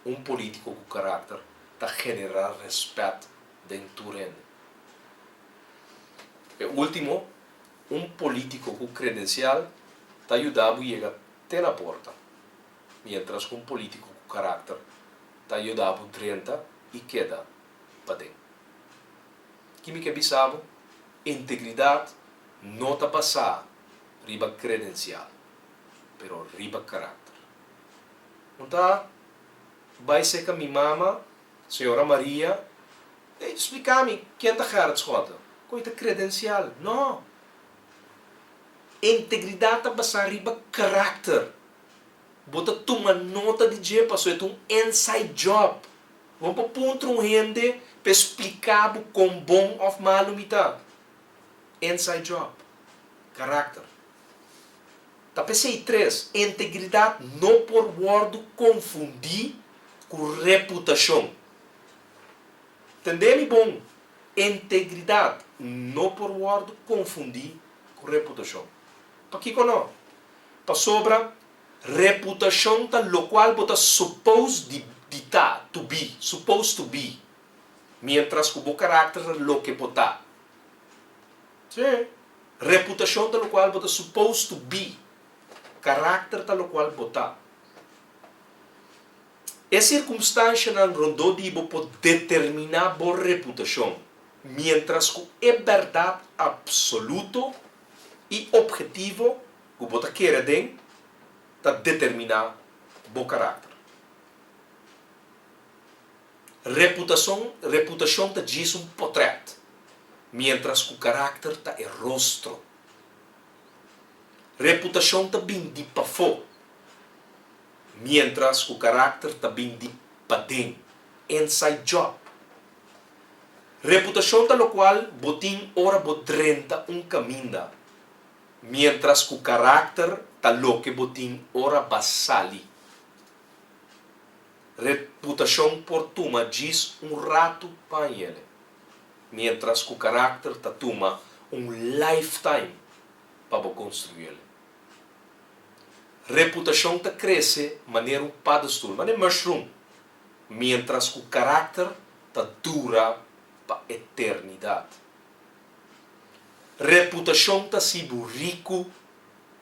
Un polítiko ku karakter ta generá rèspèt den tur hende. E último, un polítiko ku kredensial. ta yuda bo yega te na porta, miéntras ku un polítiko ku karakter ta yuda bo drenta i keda paden. Ki mi ke bisa bo? Integridat no ta basá riba kredensial, pero riba karakter. Un ta bai serka mi mama, señora Maria, Ey, splika mi ken ta Gerrit Schotte? Kon e ta kredensial? No! Integridat ta basá riba karakter. Bo ta tuma nota di dje pasobra e ta un inside job. Bo no por puntra un hende pa e splika bo kon bon òf malu mi ta. Inside job. Karakter. Ta p'esei tres, integridat no por wòrdu konfundí ku reputashon. Tende mi bon, integridat no por wòrdu konfundí ku reputashon. Pakiko no? Pasobra reputashon ta lokual bo ta supposed di di ta, to be, supposed to be, miéntras ku bo karakter ta loke bo ta. Sí, reputashon ta lokual bo ta supposed to be, karakter ta lokual bo ta. E sirkumstanshanan rondó di bo por determiná bo reputashon, miéntras ku e bèrdat apsoluto i ophetivo ku bo ta kere den ta determiná bo karakter. Reputason, Reputashon ta djis un potrèt, miéntras ku karakter ta e rostro. Reputashon ta bin di pafó, miéntras ku karakter ta bin di paden, inside job. Reputashon ta lokual bo tin ora bo drenta un kaminda, miéntras ku karakter ta loke bo tin ora ba sali. Reputashon por tuma djis un ratu pa hañ'ele, miéntras ku karakter ta tuma un lifetime pa bo konstrui'ele. Reputashon ta krese manera un paddenstoel, manera mushroom, miéntras ku karakter ta dura pa eternidat. Reputashon ta hasi bo riku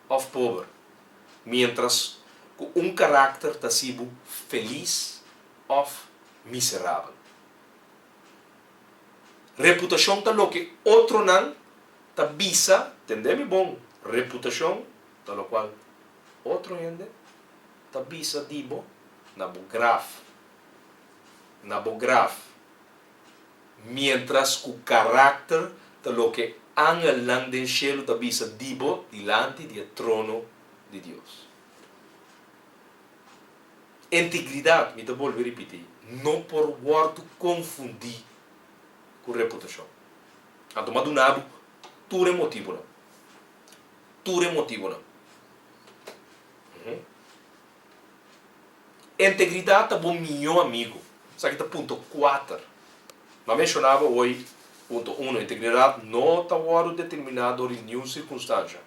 òf pober, miéntras ku un karakter ta hasi bo felis òf miserabel. Reputashon ta loke otronan ta bisa, tende mi bon, reputashon ta lokual otro hende ta bisa di bo na bo graf, na bo graf. Miéntras ku karakter ta loke angelnan den shelu ta bisa di bo dilanti di e trono di Dios. Integridat, mi ta bolbe ripití, no por wòrdu konfundí ku reputashon. Anto mi a duna bo tur e motibunan. Tur e motibunan. Integridat ta bo mihó amigu. Esaki ta punto kuater. Mi a menshoná bo hoy punto uno, integridat no ta wòrdu determiná dor di niun sirkunstansha.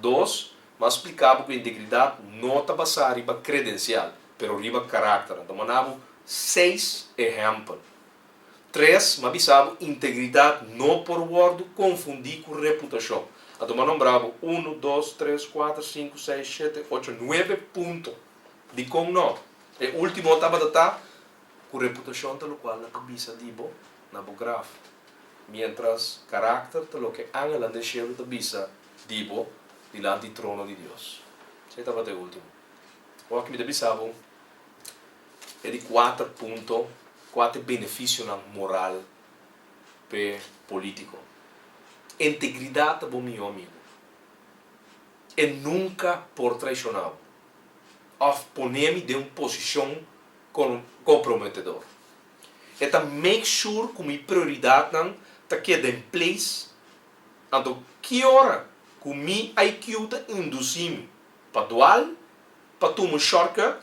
Dos, mi a spliká bo ku integridat no ta basá riba kredensial, pero riba karakter. Anto mi a na bo seis ehèmpel. Tres, mi a bisa bo integridat no por wòrdu konfundí ku reputashon. Anto mi a nombrá bo unu, dos, tres, kuater, sinku, seis, shete, ocho, nuebe punto. Dikon no? E último tabata ta ku reputashon ta lokual nan ta bisa di bo na bo graf, miéntras karakter ta loke angelnan den shelu ta bisa di bo dilanti trono di Dios. Esei tabata e último. Awor aki mi ta bisa bo e di kuater punto, kuater benefisionan moral p'e polítiko. Integridat ta bo mihó amigu. E nunka por traishoná bo òf pone mi den un posishon komprometedor. E ta make sure ku mi prioridatnan ta keda in place, anto ki ora ku mi IQ ta indusí mi pa dual, pa tuma un shortcut,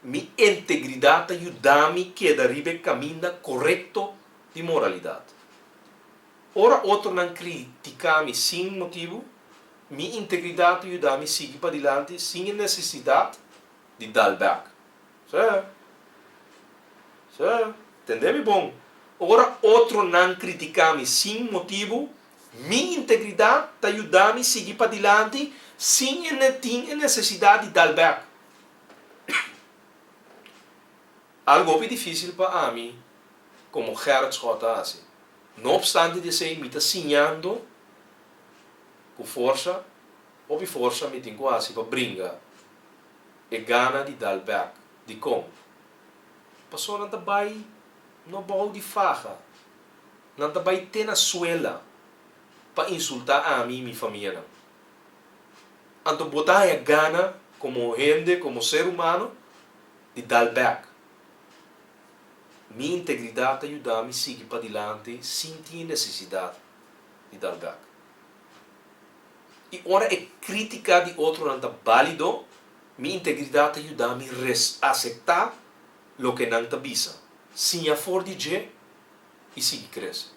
mi integridat ta yuda mi keda riba e kaminda korekto di moralidat. Ora otronan kritiká mi sin motibu, mi integridat ta yuda mi sigui padilanti sin e nesesidat di dal bèk. Sí. Sí. Tende mi bon. Ora otronan kritiká mi sin motibu, Mi integridat ta yuda mi sigui padilanti sin e tin e nesesidat di dal bèk. Algu hopi difísil pa ami komo Gerrit Schotte hasi. No opstante di esei mi ta siñando ku forsa, hopi forsa mi tin ku hasi pa bringa e gana di dal bèk. Dikon? Pasobra nan ta bai no bou di faha. Nan ta bai te na suela pa insultá ami i mi famianan. Anto bo ta haña gana komo hende, komo ser humano, di dal bèk. Mi integridat ta yuda mi sigui padilanti sin tin e nesesidat di dal bèk. I ora e krítika di otronan ta bálido, mi integridat ta yuda mi aseptá loke nan ta bisa, siña for di dje i sigui krese.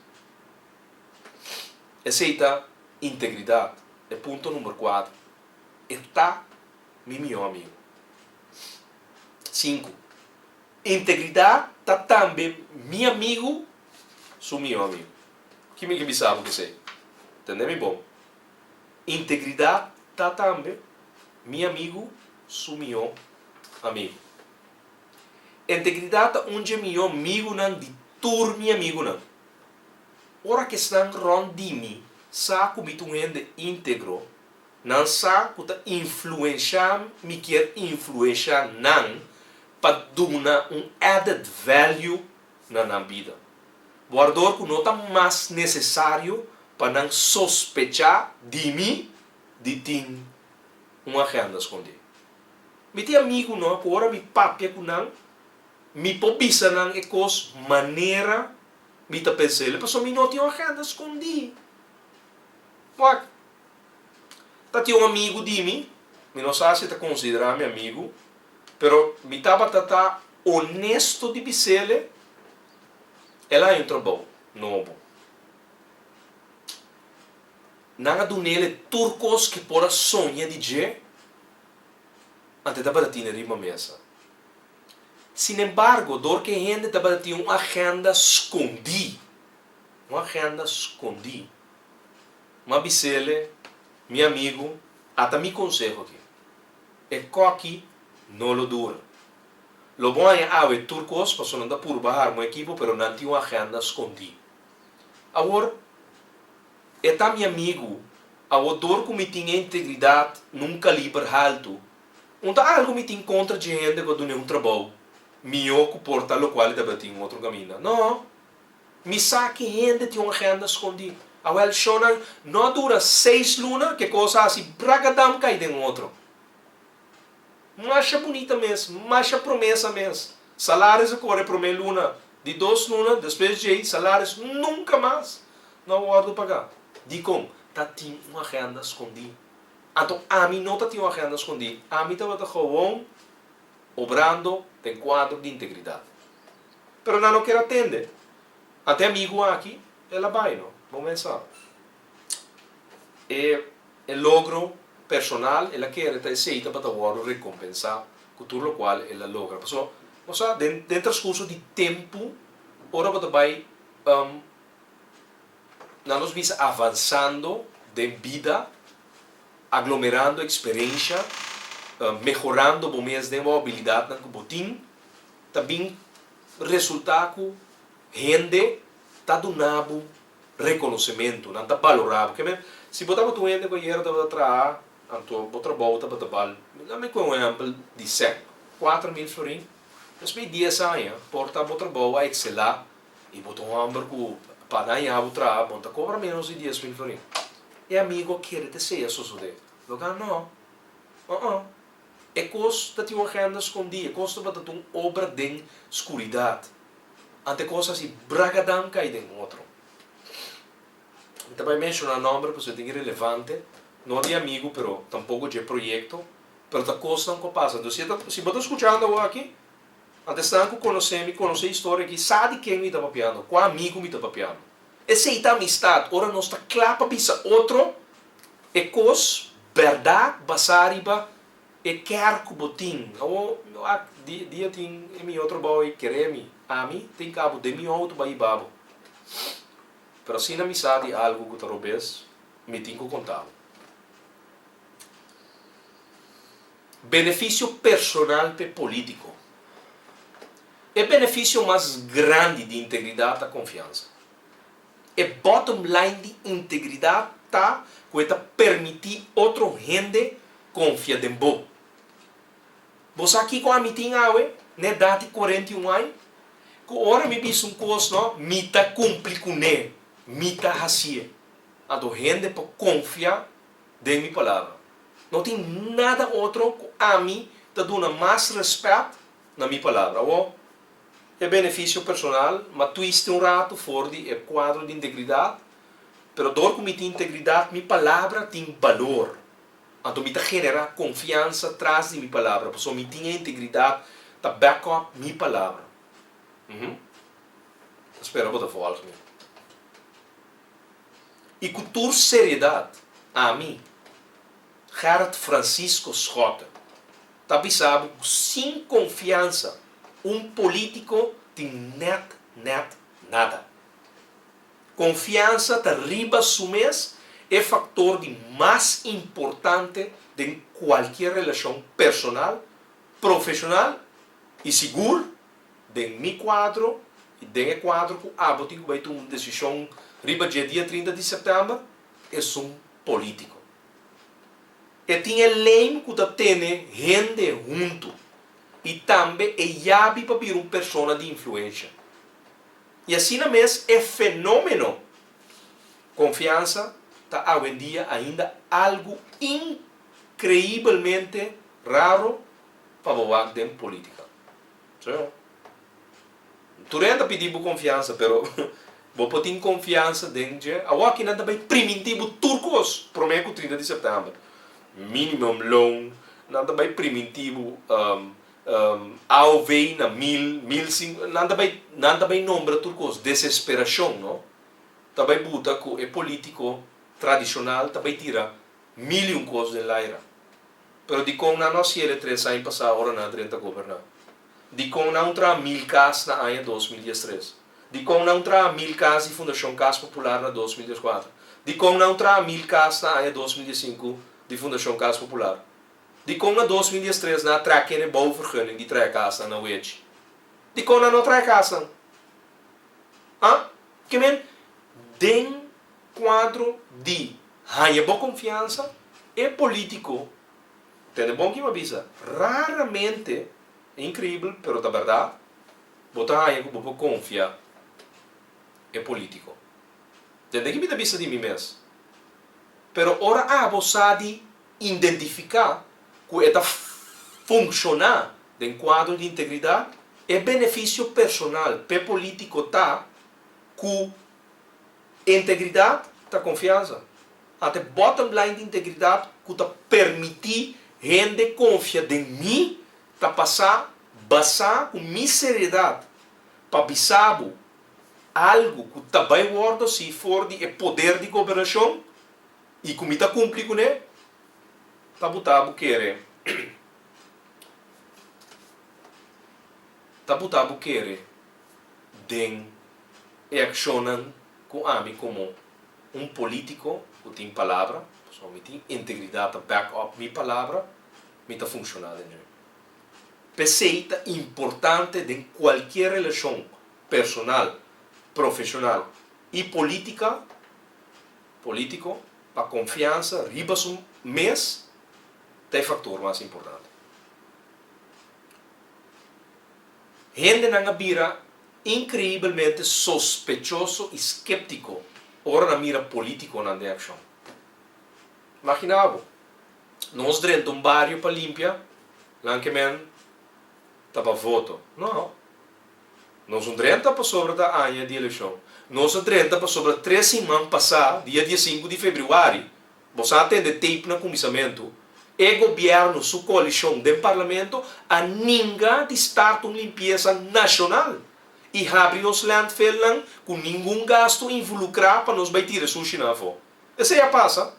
Esei ta integridat, e punto number kuater. E ta mi mihó amigu. Sinku, Integridat ta tambe mi amigu su mihó amigu. Ki mi ke bisa bo ku esei? Tende mi bon. Integridat ta tambe mi amigu su mihó amigu. Integridat ta un dje mihó migunan di tur mi amigunan. Ora ku esnan rònt di mi sa ku mi ta un hende íntegro, nan sa ku ta influenshá mi kier influenshá nan pa duna un added value na nan bida. Wardor ku no ta mas nesesario pa nan sospechá di mi di tin un agenda skondí. Mi tin amigunan ku ora mi papia ku nan, mi por bisa nan e kos manera mi ta pens'el, pasobra mi no tin un agenda skondí. Wak, ta tin un amigu di mi, mi no sa si e ta konsiderá mi amigu, pero mi tabata ta onesto di bis'el, el a haña un trabou nobo. Nan a dun'el e tur kos ku e por a soña di dje, Anto e tabata tine riba mesa. Sinembargo, dor ku e hende tabata tin un agenda skondí, un agenda skondí, m'a bis'ele, Mi amigu, ata mi konseho aki, e kòki no lo dura. Lo bo haña awe tur kos pasobra nan ta purba harma un ekipo, pero nan tin un agenda skondí. Awor, E ta mi amigu, awor dor ku mi tin e integridat na un kaliber haltu, un ta algu mi tin kontra dje hende ku a dun'é un trabou mihó ku por ta lokual e tabatin un otro kaminda. No! Mi sa ki hende tin un agenda skondí. Awel, shownan no a dura seis luna ku e kos a hasi bragadam kai den otro. Masha bunita mes, masha promesa mes. Salaris a kore promé luna, di dos luna, despues djei salaris nunka mas no a wòrdu pagá. Dikon? Ta tin un agenda skondí. Anto ami no ta tin un agenda skondí, ami tabata gewoon obrando den kuadro di integridat. Pero nan no kier a tende. Anto e amigu aki, el a bai no. Bo mes sa. E E logro personal el a kere ta esei tabata wòrdu rekompensá ku tur lokual el a logra. Pasobra, bo sa, den den transkurso di tempu, ora bo ta bai nan nos bisa avansando den bida, aglomerando eksperensha, mehorando bo mes den bo abilidatnan ku bo tin, ta bin resultá ku hende ta duna bo rekonosementu, nan ta balorá bo. Ke men, si bo tabata un hende ku ayera tabata traha, anto bo trabou tabata bal, laat mi kohe un ehèmpel di sèn, 4000 florin, despues di dies aña por ta bo trabou a ekselá i bo ta un hòmber ku pa nan haña bo traha, bo no ta kobra ménos di 10,000 florin. E amigu a kere ta esei a sosodé. Lo ka no. Uh-uh. E kos ta tin un agenda skondí, e kos tabata ta un obra den skuridat. Ante kos asi bragadam kai den otro. Mi ta bai menshoná nòmber pasobra e tin relevante, no di amigu pero tampoko dje proyekto, pero ta kosnan ku a pasa. Entonces si e ta si bo ta skuchando awor aki, ante esnan ku konosé mi, konosé e historia aki, sa di ken mi ta papiando, kua amigu mi ta papiando. Esei ta amistat, ora nos ta kla pa bisa otro e kos bèrdat basá riba E kèr ku bo tin. Awor, wak, di dia tin e mi otro bou ei kere mi. Ami tin kabo den mi outo bai hiba bo. Pero asina mi sa di algu ku ta robes, mi tin ku konta bo. Benefisio personal p'e polítiko. E benefisio mas grandi di integridat ta konfiansa. E bottom line di integridat ta ku e ta permití otro hende konfia den bo. Bo sa kiko ami tin awe, n'e edat di 41 aña? Ku ora mi bisa un kos no, mi ta kumpli kuné, mi ta hasié. Anto hende por konfia den mi palabra. No tin nada otro ku ami ta duna mas rèspèt na mi palabra. Awor, e benefisio personal, m'a twiste un ratu for di e kuadro di integridat, pero dor ku mi tin integridat, mi palabra tin balor. Anto mi ta generá konfiansa tras di mi palabra, pasobra mi tin e integridat ta back up mi palabra. Uhum. Ta spera bo ta vòlg mi. I ku tur seriedat, ami, Gerrit Francisco Schotte, ta bisa bo ku sin konfiansa un polítiko tin nèt nèt nada. Konfiansa ta riba su mes e faktor di mas importante den kualkier relashon personal, profeshonal i sigur den mi kuadro i den e kuadro ku abo tin ku bai tuma un desishon riba dje dia 30 di sèptèmber, esun polítiko. E tin e leim ku ta tene hende huntu i tambe e yabi pa bira un persona di influensha. I asina mes e fenómeno konfiansa ta awendia ainda algu inkreibelmente raro pa bo wak den polítika. Señor, tur hende ta pidi bo konfiansa, pero bo por tin konfiansa den dje? Awor aki nan ta bai primintí bo tur kos promé ku 30 di sèptèmber. Minimumloon, nan ta bai primintí bo AOV na mil, mil sinku, nan ta bai, nan ta bai nombra tur kos. Desesperashon, no? Ta bai buta ku e politiko tradishonal ta bai tira mil i un kos den laira. Pero dikon nan no a siele tres aña pasá ora nan a drenta goberná? Dikon nan un traha mil kas na aña 2013? Dikon nan un traha mil kas di Fundashon Kas Popular na 2014? Dikon nan un traha mil kas na aña 2015 di Fundashon Kas Popular? Dikon na 2013 nan a traha kende bouwvergunning di traha kasnan na Wechi? Dikon nan no traha kasnan? Ah? Ke men, den kuadro di haña bo konfiansa, e politiko, tende bon ki mi a bisa, raramente, inkreibel pero ta bèrdat, bo ta haña ku bo por konfia e politiko. Tende ki mi ta bisa di mi mes. Pero ora abo sa di Identifiká ku e ta funshoná den kuadro di integridat, e benefisio personal p'e polítiko ta ku integridat ta konfiansa. Ata e bottom line di integridat ku ta permití hende konfia den mi ta pasá basá ku mi seriedat pa bisa bo algu ku ta bai wòrdu si for di e poder di gobernashon I ku mi ta kumpli kuné, ta buta bo kere, ta buta bo kere den e akshonnan ku ami komo un polítiko ku tin palabra, pasobra mi tin integridat ta back up mi palabra, mi ta funshoná den dje. P'esei ta importante den kualkier relashon personal, profeshonal i polítika, Politico pa confiansa riba su mes ta e factor mas importante. Hendenan a bira increibelmente sospechoso y skeptico ora nan mira politiconan den accion. Imagina bo, nos drenta un bario pa limpia, nan ke men ta pa voto. No. Nos no drenta pasobra ta aña di elekshon. Nos a drenta pasobra tres siman pasá, dia diesinku di febrüari, bo sa a tende tape na kuminsamentu, e gobièrnu su koalishon den parlamento a ninga di start un limpiesa nashonal i habri nos landfillnan ku ningun gastu involukrá pa nos bai tira e sushinan afó. Esei a pasa.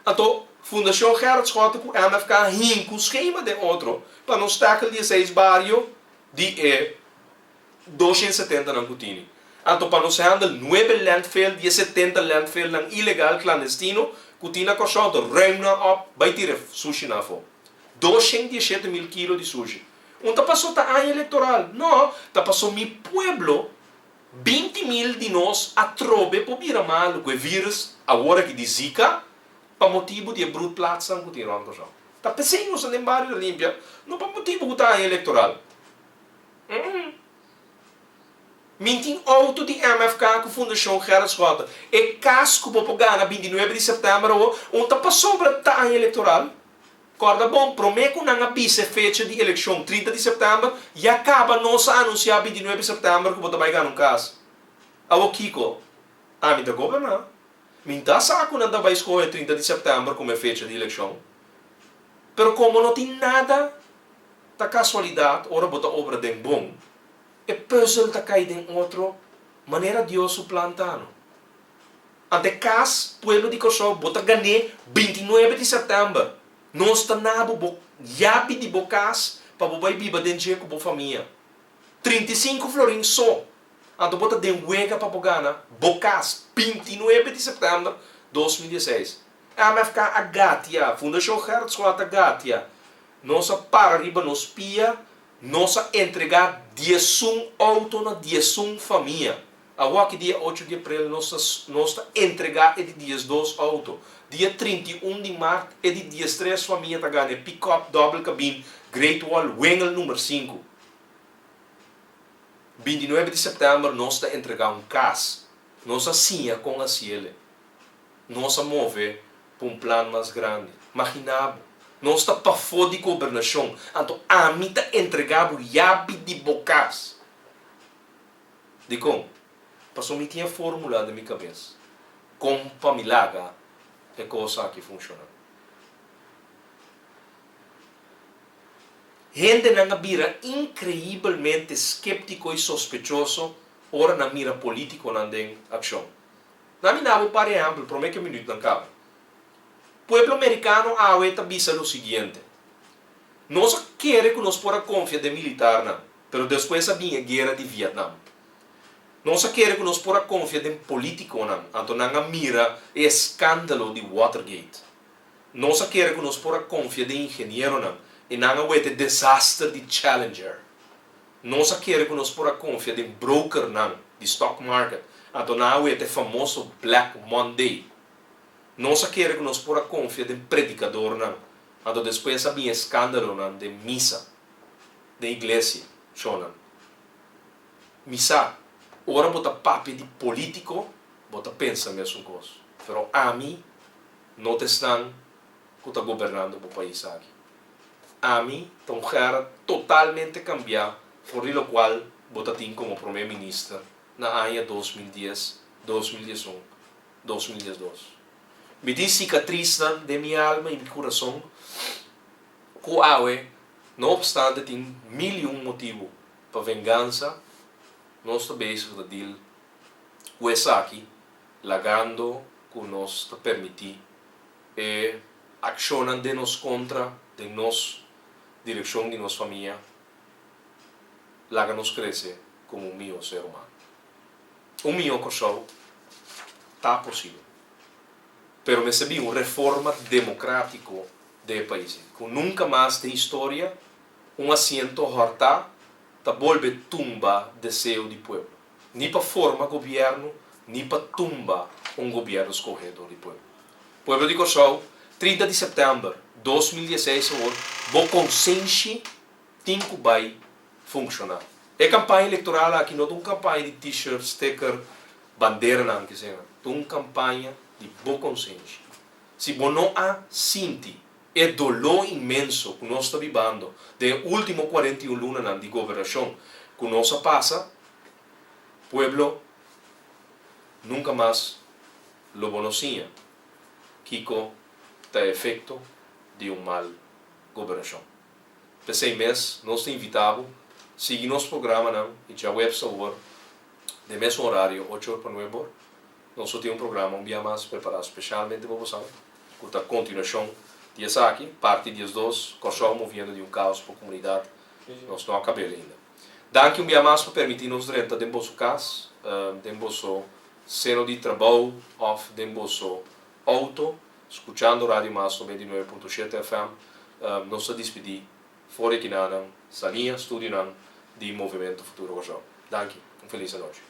Anto Fundashon Gerrit Schotte ku MFK hinku skema den otro pa nos tackle dieseis bario di e 270 nan ku tini. Anto pa nos handle nuebe landfill di e 70 landfillnan ilegal klandestino ku tin na Kòrsou, anto ruim nan op bai tira e sushinan afó. 217.000 kilo di sushi. Un ta pasó ta aña elektoral? No, ta pasó mi pueblo, 20.000 di nos atrobe por bira malu ku e virus awor aki di Zika pa motibu di e broedplaatsnan ku tin rònt Kòrsou. Ta p'esei nos ta den bario ta limpia, no pa motibu ku ta aña elektoral. Mi tin outo di MFK ku Fundashon Gerrit Schotte. E kas ku bo por gana 29 di sèptèmber awor, un ta pasobra ta aña elektoral. Kòrda bon, promé ku nan a bisa e fecha di elekshon, 30 di sèptèmber, ya kaba nos a anunsiá 29 sèptèmber ku bo ta bai gana un kas. Awor kiko? Ami ta goberná. Mi ta sa ku nan ta bai skohe 30 di sèptèmber komo e fecha di elekshon. Pero komo no tin nada ta kasualidat ora bo ta obra den bon, E puzzel ta kai den otro manera Dios su plan ta no. Ante kas pueblo di Kòrsou bo ta gan'é 29 di sèptèmber. Nos ta na bo bo yabi di bo kas pa bo bai biba den dje ku bo famia. 35 florin so. Anto bo ta den wega pa bo gana bo kas 29 di sèptèmber 2016. MFK a gatia, Fundashon Gerrit Schotte a gatia. Nos a para riba nos pia. Nos a entregá 11 outo na 11 famia. Awor aki dia 8 di aprel nos ta nos ta entregá e di 12 outo. Dia 31 di mart e di 13 famia ta gana e pickup dòbel kabin Great Wall Wengel number 5. 29 di sèptèmber nos ta entregá un kas. Nos a siña kon hasiele. Nos a move pa un plan mas grandi. Maginá bo, nos ta pafó di gobernashon, anto ami ta entregá bo yabi di bo kas. Dikon? Pasobra mi tin e fórmula den mi kabes kon pa mi laga e kos aki funshoná. Hendenan a bira inkreibelmente sképtiko i sospechoso ora nan mira polítikonan den akshon. Na mi daba un par ehèmpel promé ku e minütnan kaba. Pueblo merikano awe ta bisa lo siguiente, Nos a kere ku nos por a konfia den militarnan, pero despues a bin e guera di Vietnam. Nos a kere ku nos por a konfia den polítikonan, anto nan a mira e eskándalo di Watergate. Nos a kere ku nos por a konfia den ingenieronan, i nan a weta e desaster di Challenger. Nos a kere ku nos por a konfia den brokernan di stock market, anto nan a weta e famoso Black Monday. Nos a kere ku nos por a konfia den predikadornan, anto despues a bin e skandalonan den misa, den iglesia, shonnan. Mi sa, ora bo ta papia di polítiko, bo ta pensa mesun kos, pero ami no ta esnan ku ta gobernando bo pais aki. Ami ta un gera totalmente cambiá for di locual bo ta tin como Prome Minister na aña 2010, 2011, 2012. Mi tin cicatrisnan den mi alma y mi curason cu awe, no obstante tin mil y un motibo pa vengansa, nos ta bezig ta deal cu esaki lagando cu nos ta permiti e akshonnan den nos kontra, den nos direkshon di nos famia, laga nos krese komo un mihó ser humano. Un mihó Kòrsou ta posibel, pero mester bin un reforma demokratiko den e pais ei, ku nunka mas den historia un asiento hòrtá ta bolbe tumba deseo di pueblo, ni pa forma gobièrnu ni pa tumba un gobièrnu skohé dor di pueblo. Pueblo di Kòrsou, 30 di sèptèmber 2016 awor bo konsenshi tin ku bai funkshoná. E kampaña elektoral aki no ta un kampaña di t-shirt, sticker, banderanan kisena. Ta un kampaña di bo konsenshi. Si bo no a sinti e doló inmenso ku nos ta bibando den e último 41 lunanan di gobernashon ku nos a pasa, pueblo nunka mas lo bo no siña kiko ta e efekto di un mal gobernashon. P'esei mes nos ta invitá bo sigui nos programanan i djaweps awor den mesun orario ocho or pa nuebe or nos lo tin un programa un bia mas prepará speshalmente pa bosan ku ta kontinuashon di esaki, parti 12, Kòrsou moviendo di un kaos pa komunidat. Nos no a kab'el ainda. Danki un bia mas pa permití nos drenta den boso kas. den boso seno di trabou òf den boso outo, skuchando Radio Mas 99.7 FM. Nos ta despedí for di akinan, Saliña, studionan di Movementu Futuro Kòrsou. Danki, un felis anochi.